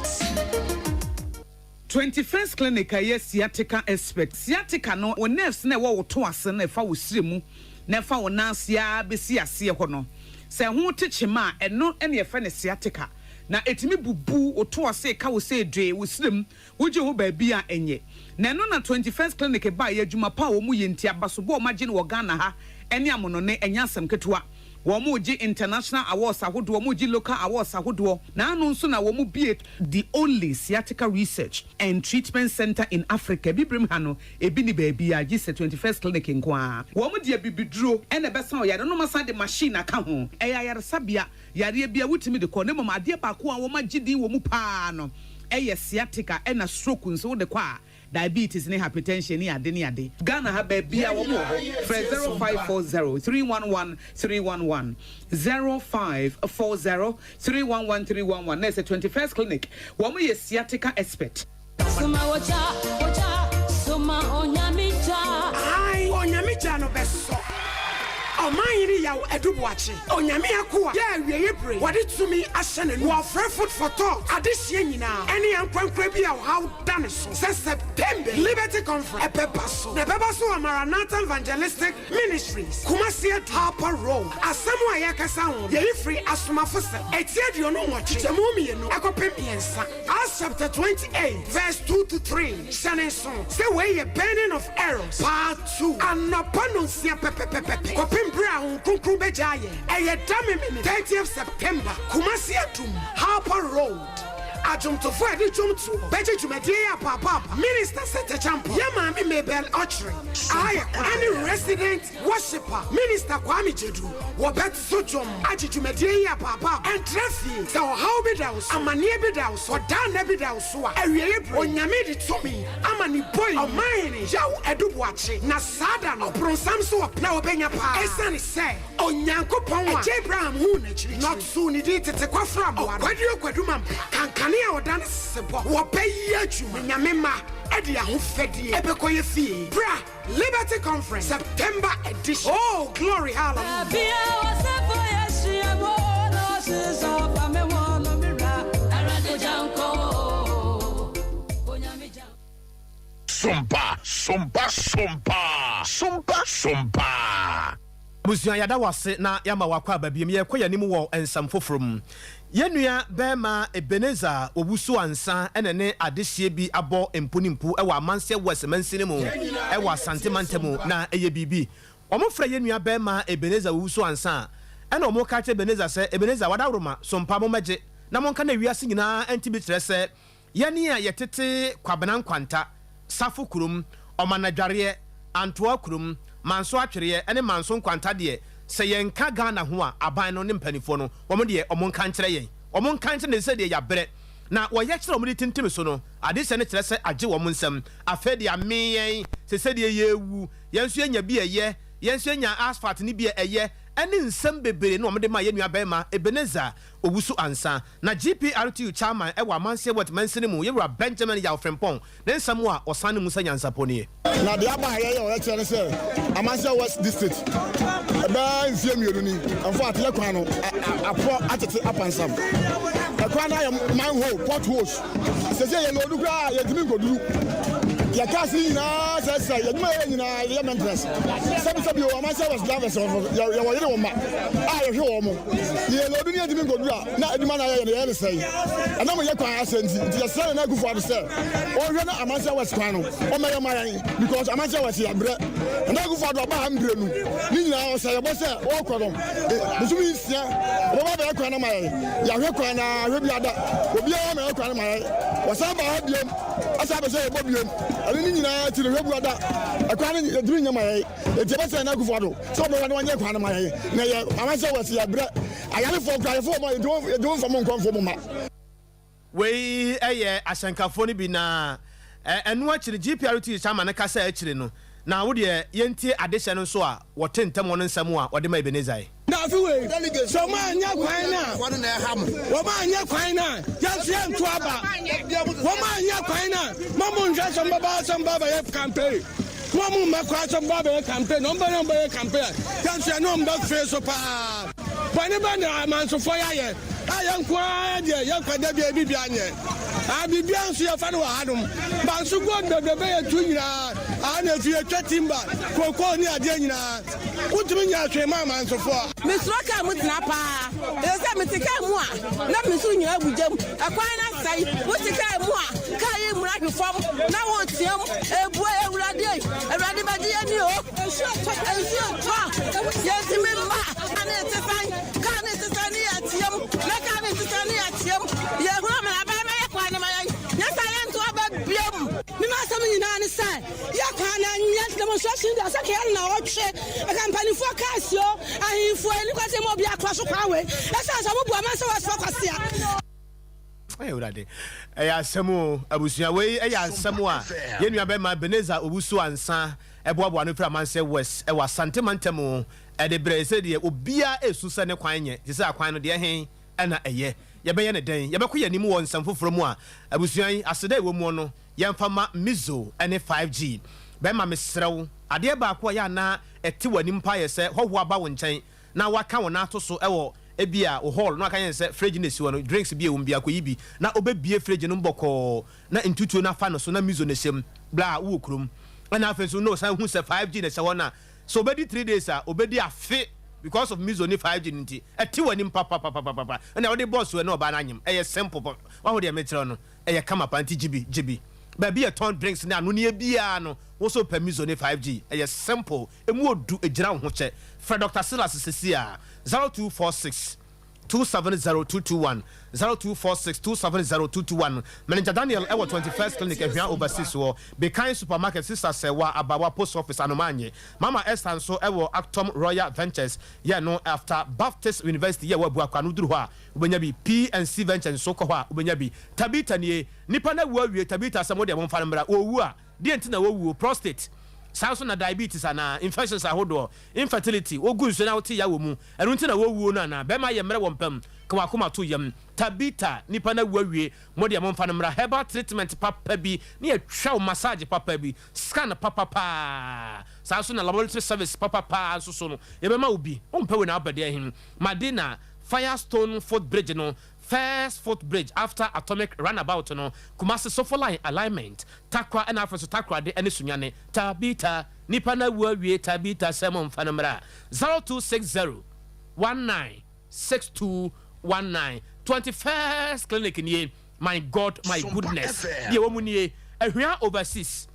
21st Clinic a ɛyɛ sciatica expert. Sciatica no, wo nerves no a ɛwɔ wo to ase no a ɛfa wo srɛ mu na ɛfa wo nan ase ara bɛsi aseɛ hɔ no, sɛ ɛho te kyema a, ɛno na yɛfrɛ no sciatica. Na ɛtumi bubu wo to ase, ɛka wo sɛ dwee, wo srɛ mu, wogye ho baabi a ɛnyɛ. Na ɛno na 21st Clinic baeɛ, adwuma pa a wɔyɛ nti, abasobɔ a wɔagye no wɔ Ghana ha ne amonone, ɛnyɛ asɛm ketewa. Wɔregye international awards ahodoɔ, wɔregye local awards ahodoɔ, na ano nso na wɔbue the only sciatica research and treatment centre in Africa, Abibirem ha no, ebi nni baabiara gye sɛ 21st Clinic nko ara. Wɔde abibiduro na ɛbɛsa wo yareɛ na wɔasan de machine aka ho. Ɛyɛ ayaresabea, yareɛ biara wotumi de kɔ, na mmom adeɛ baako a wɔagye din wɔ mu pa ara no yɛ sciatica ɛna stroke nso wode kɔ a Diabetes ne hypertension ne ade ne ade. Ghana ha baabiaa wɔn wɔ hɔ. Frɛ 0540 311 311, 0540 311 311 na ɛsɛ 21st clinic wɔn yɛ sciatica expert. Soma ogya, ogya, soma Onyame gya. Ae, Onyame gya no bɛsɔ. Ɔmanhene Yaw Adu Boakye, Onyame akoa yɛ awieɛ bere wɔde tumi ahyɛ n'anum. Wɔfrɛ Food for Thought adehyeɛ nyinaa ɛne ankorankorɛ bi a ɔhaw da ne so sɛ September Liberty Conference ɛbɛba so na ɛbɛba so wɔ Maranatha Evangelistic Ministries, Kumasi Adu, Harper Road. Asɛm a yɛrekasa ho no yɛyi firi Asomafosɛm eti 28 kyekyɛmu mmienu kɔpem mmiɛnsa, Acts chapter 28 verse 2 to 3. Hyɛ no nsow sɛ wei yɛ Burning of Arrows Part 2, anɔpa nnɔnsia pɛpɛpɛpɛ kɔpem bere a Honhom Kronkron bɛgyaa yɛn. Ɛyɛ da Memene, 30th September, Kumasi Adum, Harper Road. Adwomtofo a yɛde dwom toɔ bɛgye dwumadie yi apaapaapa. Minister Seth Acheampong, yɛn maame Mabel Ɔkyere, Ayɛ Kwan, ɛne Resident Worshipper Minister Kwame Gyedu wɔbɛto dwom agye dwumadie yi apaapaapa. Ɛntra fie, sɛ ɔhaw bi da wo so, amaneɛ bi da wo so, ɔdaa nna bi da wo so a, awieɛ berɛ, Onyame de tumi ama ne boi Ɔmanhene Yaw Adu Boakye, na saa da no, ɔbronsam nso wɔ na ɔbɛnya paa, ɛsiane sɛ Onyankopɔn a Agya Abraham huu no akyirikyiri, na ɔtoo ne din tete kwafra mmoa no, Ɔkwaduro Kwadu Mampɛ, kankane a ɔda ne sesebɔ, wɔbɛyɛ adwuma, na Nyame mma de ahofadie bɛkɔ yɛ fie. Bra! Liberty Conference, September edition. Oh, glory, hallelujah. Sompa, sompa, sompa, sompa, sompa. Abusua yɛda wo ase na yɛama wo akwaaba biom. Yɛrekɔ yɛn anim wɔ nsɛm foforɔ mu. Yɛn nua barima Ebenezer Owusu Ansah na ne adehyeɛ bi abɔ mpu ne mpu wɔ Amanseɛ West mansini mu wɔ Asante mantamu na ɛyɛ biribi. Wɔfrɛ yɛn nua barima Ebenezer Owusu Ansah a ɛna wɔka kyerɛ Ebenezer sɛ, Ebenezer wadaworoma so mpa mommɛgye na monka na wiase nyinaa nte bi kyerɛ sɛ Yɛn a yɛtete Kwabena Nkwanta, Safo kurom, Ɔmanadwareɛ, Antoa kurom, Manso Atwereɛ ne Manso Nkwanta deɛ, sɛ yɛnka Ghana ho a, aban no ne mpaninfoɔ no, wɔn deɛ wɔn nka nkyerɛ yɛn. Wɔn nka nkyerɛ yɛn sɛ deɛ yɛabrɛ. Na wɔyɛ kyerɛ a wɔde tintim so no, adehyɛ no kyerɛ sɛ agye wɔn nsam. Afei deɛ amee yɛn, sɛ sɛdeɛ yɛrewu, yɛn nso yɛanya bi a ɛyɛ, yɛn nso yɛanya asphalt no bi a ɛyɛ, ɛne nsɛm bebree na wɔde maa yɛn nua barima Ebenezer Owusu Ansah. Na GPRTU Chairman wɔ Amanseɛ West mansini mu, Yewura Benjamin Yaw Frimpong, ne nsɛm a ɔsan ne mu sɛ nyansapɔ nie. Na deɛ aba a yɛyɛ ɔyɛkyerɛ ne sɛ Amanseɛ West District ɛbɛyɛ mfeɛ mmienu ni infact yɛ kwan no aporɔ atete apansam. Ɛkwan no ayɛ manhole, potholes. Sɛsɛ yɛ loodu koraa a yɛntumi nkɔduru. Yɛ cars no nyinaa sɛsɛ, yɛ adwuma yɛyɛ nyinaa yɛde yɛ maintenance. Sɛbi sɛbi o, Amanseɛ West drivers yɛwɔ yere wɔ mma a yɛhwɛ wɔn. Yɛ loodu ne yɛntumi nkɔduru a, na adwuma no a yɛyɛ no yɛyɛ no sɛn? Ɛnam yɛ kwan asɛ nti, nti yɛsrɛ Nana Akufo Addo sɛ ɔnhwɛ na Amansan West kwan no ɔmmɛyɛ ma yɛn because Amansan West yɛabrɛ. Nana Akufo Addo ɔbaa ha mprenu ne nyinaa ɔhyɛ yɛbɔ sɛ ɔrekɔ no bosome nsia ɔbɛba abɛyɛ kwan no ama yɛn. Yɛahwɛ kwan no ara hwɛ bi ada obiara mmɛyɛ kwan no ma yɛn. Wɔsan baa ha biom asan abɛhyɛ yɛbɔ biom. Ɛno ne nyinaa akyi no hwɛ bu ada ɛkwan no yɛntumi nyɛ ma yɛn. Enti yɛbɛsrɛ Nana Akufo Addo sɛ ɔbɛhwɛ na wanyɛ kwan no ma yɛn na yɛ Amansan West yɛabrɛ. Ayarefoɔ koraa yɛfa wɔn a yɛntumi yɛntumi mfa wɔn nkɔ mfom mma. Wei yɛ ahyɛnkafoɔ no bi na ɛno akyi no GPRTU chairman no kasaa akyire no na wo deɛ yɛntie adehyɛ no nso a wɔte ntɛm wɔ no nsɛm a wɔde ma Ebenezer yi. Na afe wei, sɛ wɔn anyɛ kwan no a, wɔn anyɛ kwan no a, yɛn nso yɛn nto aba. Wɔn anyɛ kwan no a, mo mo nhwɛ sɛ mo bɛba sɛ mo ba bɛyɛ campaign. Mo a mo mma koraa sɛ mo ba bɛyɛ campaign, wɔn bɛyɛ wɔn bɛyɛ campaign a, yɛn nso yɛne wɔn bɛfee so paa. Bɔne bɛn na amansofoɔ yi ayɛ a yɛn nko ara deɛ yɛnkɔ da biara biribi anyɛ? Ah, biribiara nso yɛfa no wɔ hanom. Banso gold bebrebe yɛtu nyinaa, aha na ɛfiri yɛtwa timber, cocoa ne adeɛ nyinaa. Wontumi nyɛ hwee ma amansofoɔ. Mesuro kaa mu tena paa efisɛ mete kaa mu a na me so nyinaa gu gya mu. Ɛkwan no asɛe. Wote kaa mu a, kaa yi mmura hwe fam na woreteam, Ebue, Awurade ei! Awurade bɛgye yɛn ni o! Nsuo tɔ, nsuo tɔ a, yɛntumi mma. Kaa no te sɛn? Kaa no te sɛn ne yɛteam, na kaa no te sɛn ne yɛteam. Yɛhunu amane aban bɛyɛ kwan no ma yɛn, nyɛ saa yɛnto aba biom. Me m'asɛm nyinaa ne sɛ yɛ kwan no nyɛ demonstration deɛ sɛ kɛyɛ no na ɔtwe ɛka mpanimfoɔ cars o ahemfo ani kwa sɛ ma obi akora so kwan wei ɛsiane sɛ ɔmo bu aman sɛ wɔasoma kwasea. Awurade, ɛyɛ asɛm o, abusua wei ɛyɛ asɛm a yɛn nua bɛrima Ebenezer Owusu Ansah ɛboaboa no firi Amansɛ West ɛwɔ Asante mantam ɛde brɛ sɛ deɛ obiara ɛsu sɛ ne kwan nyɛ te sɛ akwan no deɛ he ɛna ɛyɛ yɛbɛyɛ ne dɛn yɛbɛkɔ yɛn anim wɔ nsɛm foforɔ mu a abusua yi aseda ɛwɔ muo no yɛmfa ma Mizo ɛne 5G bɛrima mesrɛ wo adeɛ baako a yɛ anaa ɛte w'anim paa yɛ sɛ hɔhoɔ aba wo nkyɛn na waka wo nan ato so wɔ ebia wo hall na waka kyerɛ no sɛ fridge no a esi hɔ no drinks bi a ɛwɔ mu biara kɔyi bi na ɔbɛbue fridge no mu bɔkɔɔ na ntutuo no afa no so na miso no hyɛ mu bla a wowɔ kurom ɛna afei nso na ɔsan hu sɛ 5G na ɛhyɛ hɔ no a sɛ ɔbɛdi 3 days a ɔbɛdi afe because of miso ne 5G no nti ɛte w'anim papapapapapa ɛna wode bɔɔ so ɛna ɔbaa no anyem ɛyɛ simple pɔ wahu deɛ mekyerɛ wo no ɛyɛ kama paa nti gye bi gye bi baabi yɛtɔn drinks ne anoneɛ biara no wo nso pɛ miso ne 5G ɛyɛ simple Emu odu gyina wo ho kyɛ. Frɛ Dɔkta Silas sesei ara, 0246. 270 221, 0246 270 221. Manager Daniel wɔ 21st Clinic, Ahwia Overseas wɔ Bekan Supermarket, Sister Sɛwa, Abawa Post Office, Anomanye. Mama Esther nso wɔ Actom Royal Ventures, yɛ no after Baptist University yɛ wɔ Abuakwa no, woduru hɔ a wobɛnya bi. P&C Ventures nso kɔ hɔ a wobɛnya bi. Tabitha nie, nipa no awu awie, Tabitha sɛ mo deɛ momfa no mmra, ɔwu a Deɛn nti na wɔwuo? Prostate, saa nso na diabetes anaa infections ahodoɔ, infertility, wogu nsuo na wote ya wɔ mu, ɛno nti na wɔwuo no anaa? Bɛrima yɛ mmerɛ wɔ mpa mu, ka w'akoma to yam. Tabitha, nipa no awu awie, mo deɛ momfa no mmra. Herbal treatment papa bi ne yɛtwa wo massage papa bi, scan papa paa, saa nso na laboratory service papa paa nso so no yɛbɛma wo bi. Wompɛ wei na wopɛ deɛ he? Madina, Firestone footbridge no, First footbridge after atomic runabout no, Kumasi Sofo line alignment, Takwa ɛna afei nso Takoradi ɛne Sunyani, Tabitha, nipa no awu awie Tabitha sɛ momfa no mmra, 0260 19 6219, 21st clinic nie, my God my goodness, deɛ ɛwɔ mu nie, Ahwia overseas,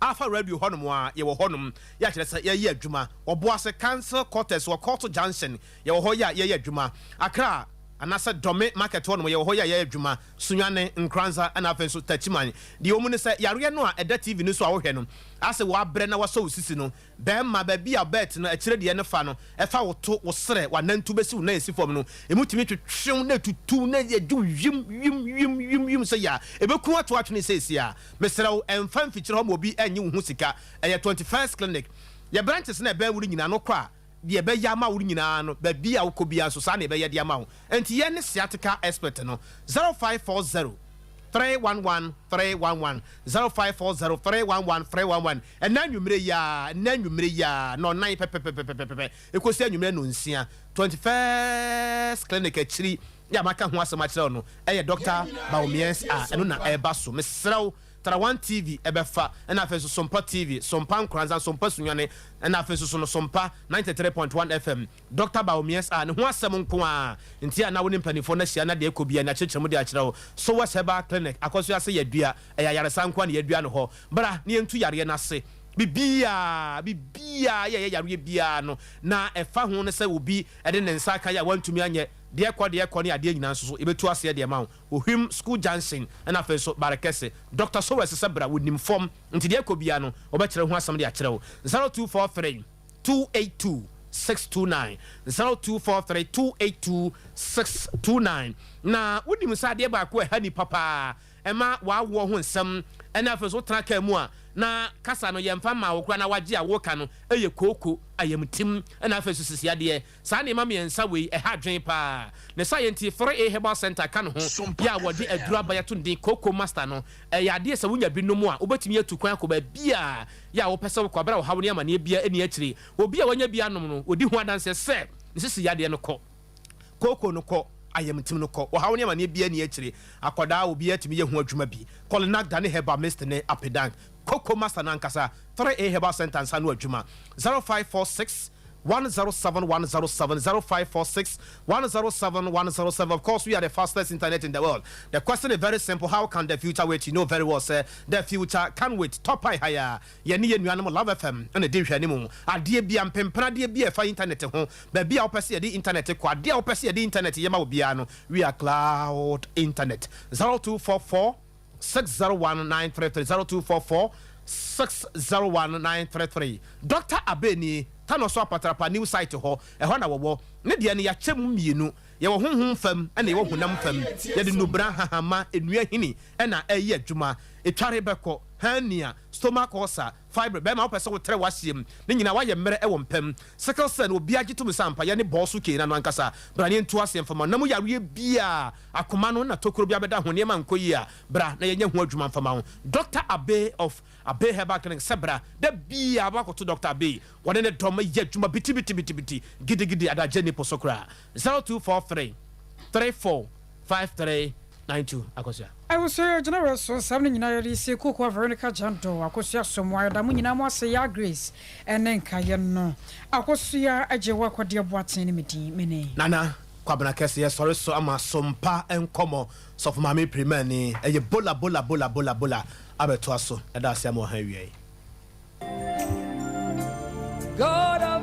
Alpha Radio hɔnom a yɛwɔ hɔnom yɛ akyerɛ sɛ yɛyɛ adwuma, Ɔboase council quarters wɔ Court Junction yɛwɔ hɔ yɛ a yɛyɛ adwuma, Accra Anasɛ Dɔme market hɔ nom yɛwɔ hɔ yi a yɛyɛ adwuma, Sunyani, Nkoranza ɛna afei nso Takyiman. Deɛ ɛwɔ mu ne sɛ yareɛ no a ɛda TV no so a wohwɛ no, asɛ woabrɛ na wasɔ wo sisi no, bɛɛma, baabi a belt no akyire deɛ no fa no, ɛfa wo to, wo serɛ, w'anantu bɛsi wo nan asi fam no, ɛmu tumi twetwe wo na ɛtutu wo na ɛgye wo wim, wim, wim, wim, wim sɛ yea. Ɛbɛku wo ato atwene seesei ara. Mesrɛ wo, ɛmfa mfikyire hɔ ma obi ɛnnye wo ho sika. Ɛyɛ 21st Clinic. Yɛ branches no a ɛbɛn wo no nyinaa no kɔ a, Deɛ ɛbɛyɛ ama wo no nyinaa no, baabi a wokɔ biara nso, saa na yɛbɛyɛ de ama wo. Enti yɛn ne sciatica expert no, 0540 311 311, 0540 311 311. Ɛnnɛ anwummerɛ yi ara, ɛnnɛ anwummerɛ yi ara, nnɔnnan pɛpɛpɛpɛpɛpɛ, ɛkɔsi anwummerɛ nnɔnsia, 21st Clinic akyiri yɛ a maka ho asɛm akyerɛ wo no, ɛyɛ Dɔkta Bawumien's a ɛno na ɛreba so. Mesrɛ wo, Tarawan TV ɛbɛfa, ɛna afei nso Sompa TV, Sompa Nkoranza, Sompa Sunyani, ɛna afei nso so no Sompa 93.1 FM. Dɔkta Bawumias a ne ho asɛm nko ara nti a na wo ne mpanimfoɔ no ahyia na deɛ ɛkɔ biara no akyerɛkyerɛ mu de akyerɛ wo. Sowes Herbal Clinic, Akɔsoɛ ase yɛadua, ɛyɛ ayaresa nko ara na yɛadua no hɔ. Bra na yɛntu yareɛ no ase. Biribiara, biribiara yɛ ɛyɛ yareɛ biara no, na ɛfa ho ne sɛ obi de ne nsa aka yɛ a wantumi anyɛ, deɛ ɛkɔ deɛ ɛkɔ ne adeɛ nyinaa nso so yɛbɛtu aseɛ de ama wo. Ohwim School Junction ɛna afei nso Barekɛse. Doctor Sowers sɛ bra, wɔnim fam nti deɛ ɛkɔ biara no wɔbɛkyerɛ ho asɛm de akyerɛ wo. 0243 282 629, 0243 282 629. Na wonim sɛ adeɛ baako a ɛha nnipa paa, ɛma w'awoɔ ho nsɛm ɛna afei nso wotena kaa mu a na kasa no yɛmfa mmaa wo koraa na wagye a woka no ɛyɛ kooko, ayamtim ɛna afei nso sisi adeɛ. Saa nneɛma mmiɛnsa wei, ɛha adwene paa. Ne saa yɛ nti, 3A Herbal Centre ka ne ho yɛ a wɔde aduru aba yɛato no din Cocoa Master no. Ɛyɛ adeɛ sɛ wonya bi nom a, wobɛtumi atu kwan akɔ baabi a yɛ a wopɛ sɛ wokɔ berɛ a ɔhaw ne amaneɛ biara nni akyire. Obi a wanya bi anom no, ɔdi ho adanseɛ sɛ ne sisi yadeɛ no kɔ, kooko no kɔ, ayamtim no kɔ, ɔhaw ne amaneɛ biara nni akyire. Akwadaa, obiara tumi yɛ ho adwuma bi. Kɔlenagda ne Herbal Mist ne Apedank. Cocoa Master no ankasa, 3A Herbal Centre nsa ano adwuma. 0546 107 107 0546 107 107. Of course, we are the fastest internet in the world. The question is very simple: How can the future wait? You know very well, sir. The future can wait. Top high higher. Yɛne yɛn nuanom Love FM ɛna di nhwɛanim. Adeɛ bi a mpempena adeɛ bi a ɛfa internet ho, baabi a wopɛ sɛ yɛde internet kɔ, adeɛ a wopɛ sɛ yɛde internet yɛ ma wo biara no, we are cloud internet. 0244 601933 0244 601933 Doctor Abbey nie, Tano so Apatrapa new site hɔ, ɛhɔ na wɔwɔ. Ne deɛ no yɛakyɛ mu mmienu, yɛwɔ honhom fam ɛna yɛwɔ honam fam. Yɛde nnubra, hahama, nnua hini ɛna ɛyɛ adwuma. Etware bɛkɔ, hernia, stomach ulcer, fibroid, bɛrima wopɛ sɛ wotrɛ w'aseɛ mu, ne nyinaa woayɛ mmerɛ ɛwɔ mpam. Sickle cell no obiara gye tom sɛ ampa yɛne bɔɔ so kee no ano ankasa. Bra na yɛntu aseɛ mfa ma wo. Na mu yareɛ biara, akoma no na tokuro bi abɛda ho, nneɛma nkɔ yie a, bra na yɛnyɛ ho adwuma mfa ma wo. Doctor Abbey of Abbey Herbal Clinic sɛ bra da biara woakɔto Doctor Abbey, wɔne ne dɔm yɛ adwuma bitibitibitibiti, gidigidi, adagye nni po so koraa. 0243 34 5392 Akosua. Abusua yɛ gyina wɛ so nsɛm no nyinaa yɛde sie Kokoa Veronica Jandor Akosua Somoa yɛda mo nyinaa mo ase Yaa Grace ɛne nkayɛ no Akosua Agyewa Kɔdeɛ Boateng ne me din me ne. Nana Kwabena Kɛse yɛsɔre so ama Sompa nkɔmɔ Sɔfo Maame Pirimani ɛyɛ bola bola bola bola bola abɛtoa so yɛda ase ama ɔha awia yi. God of.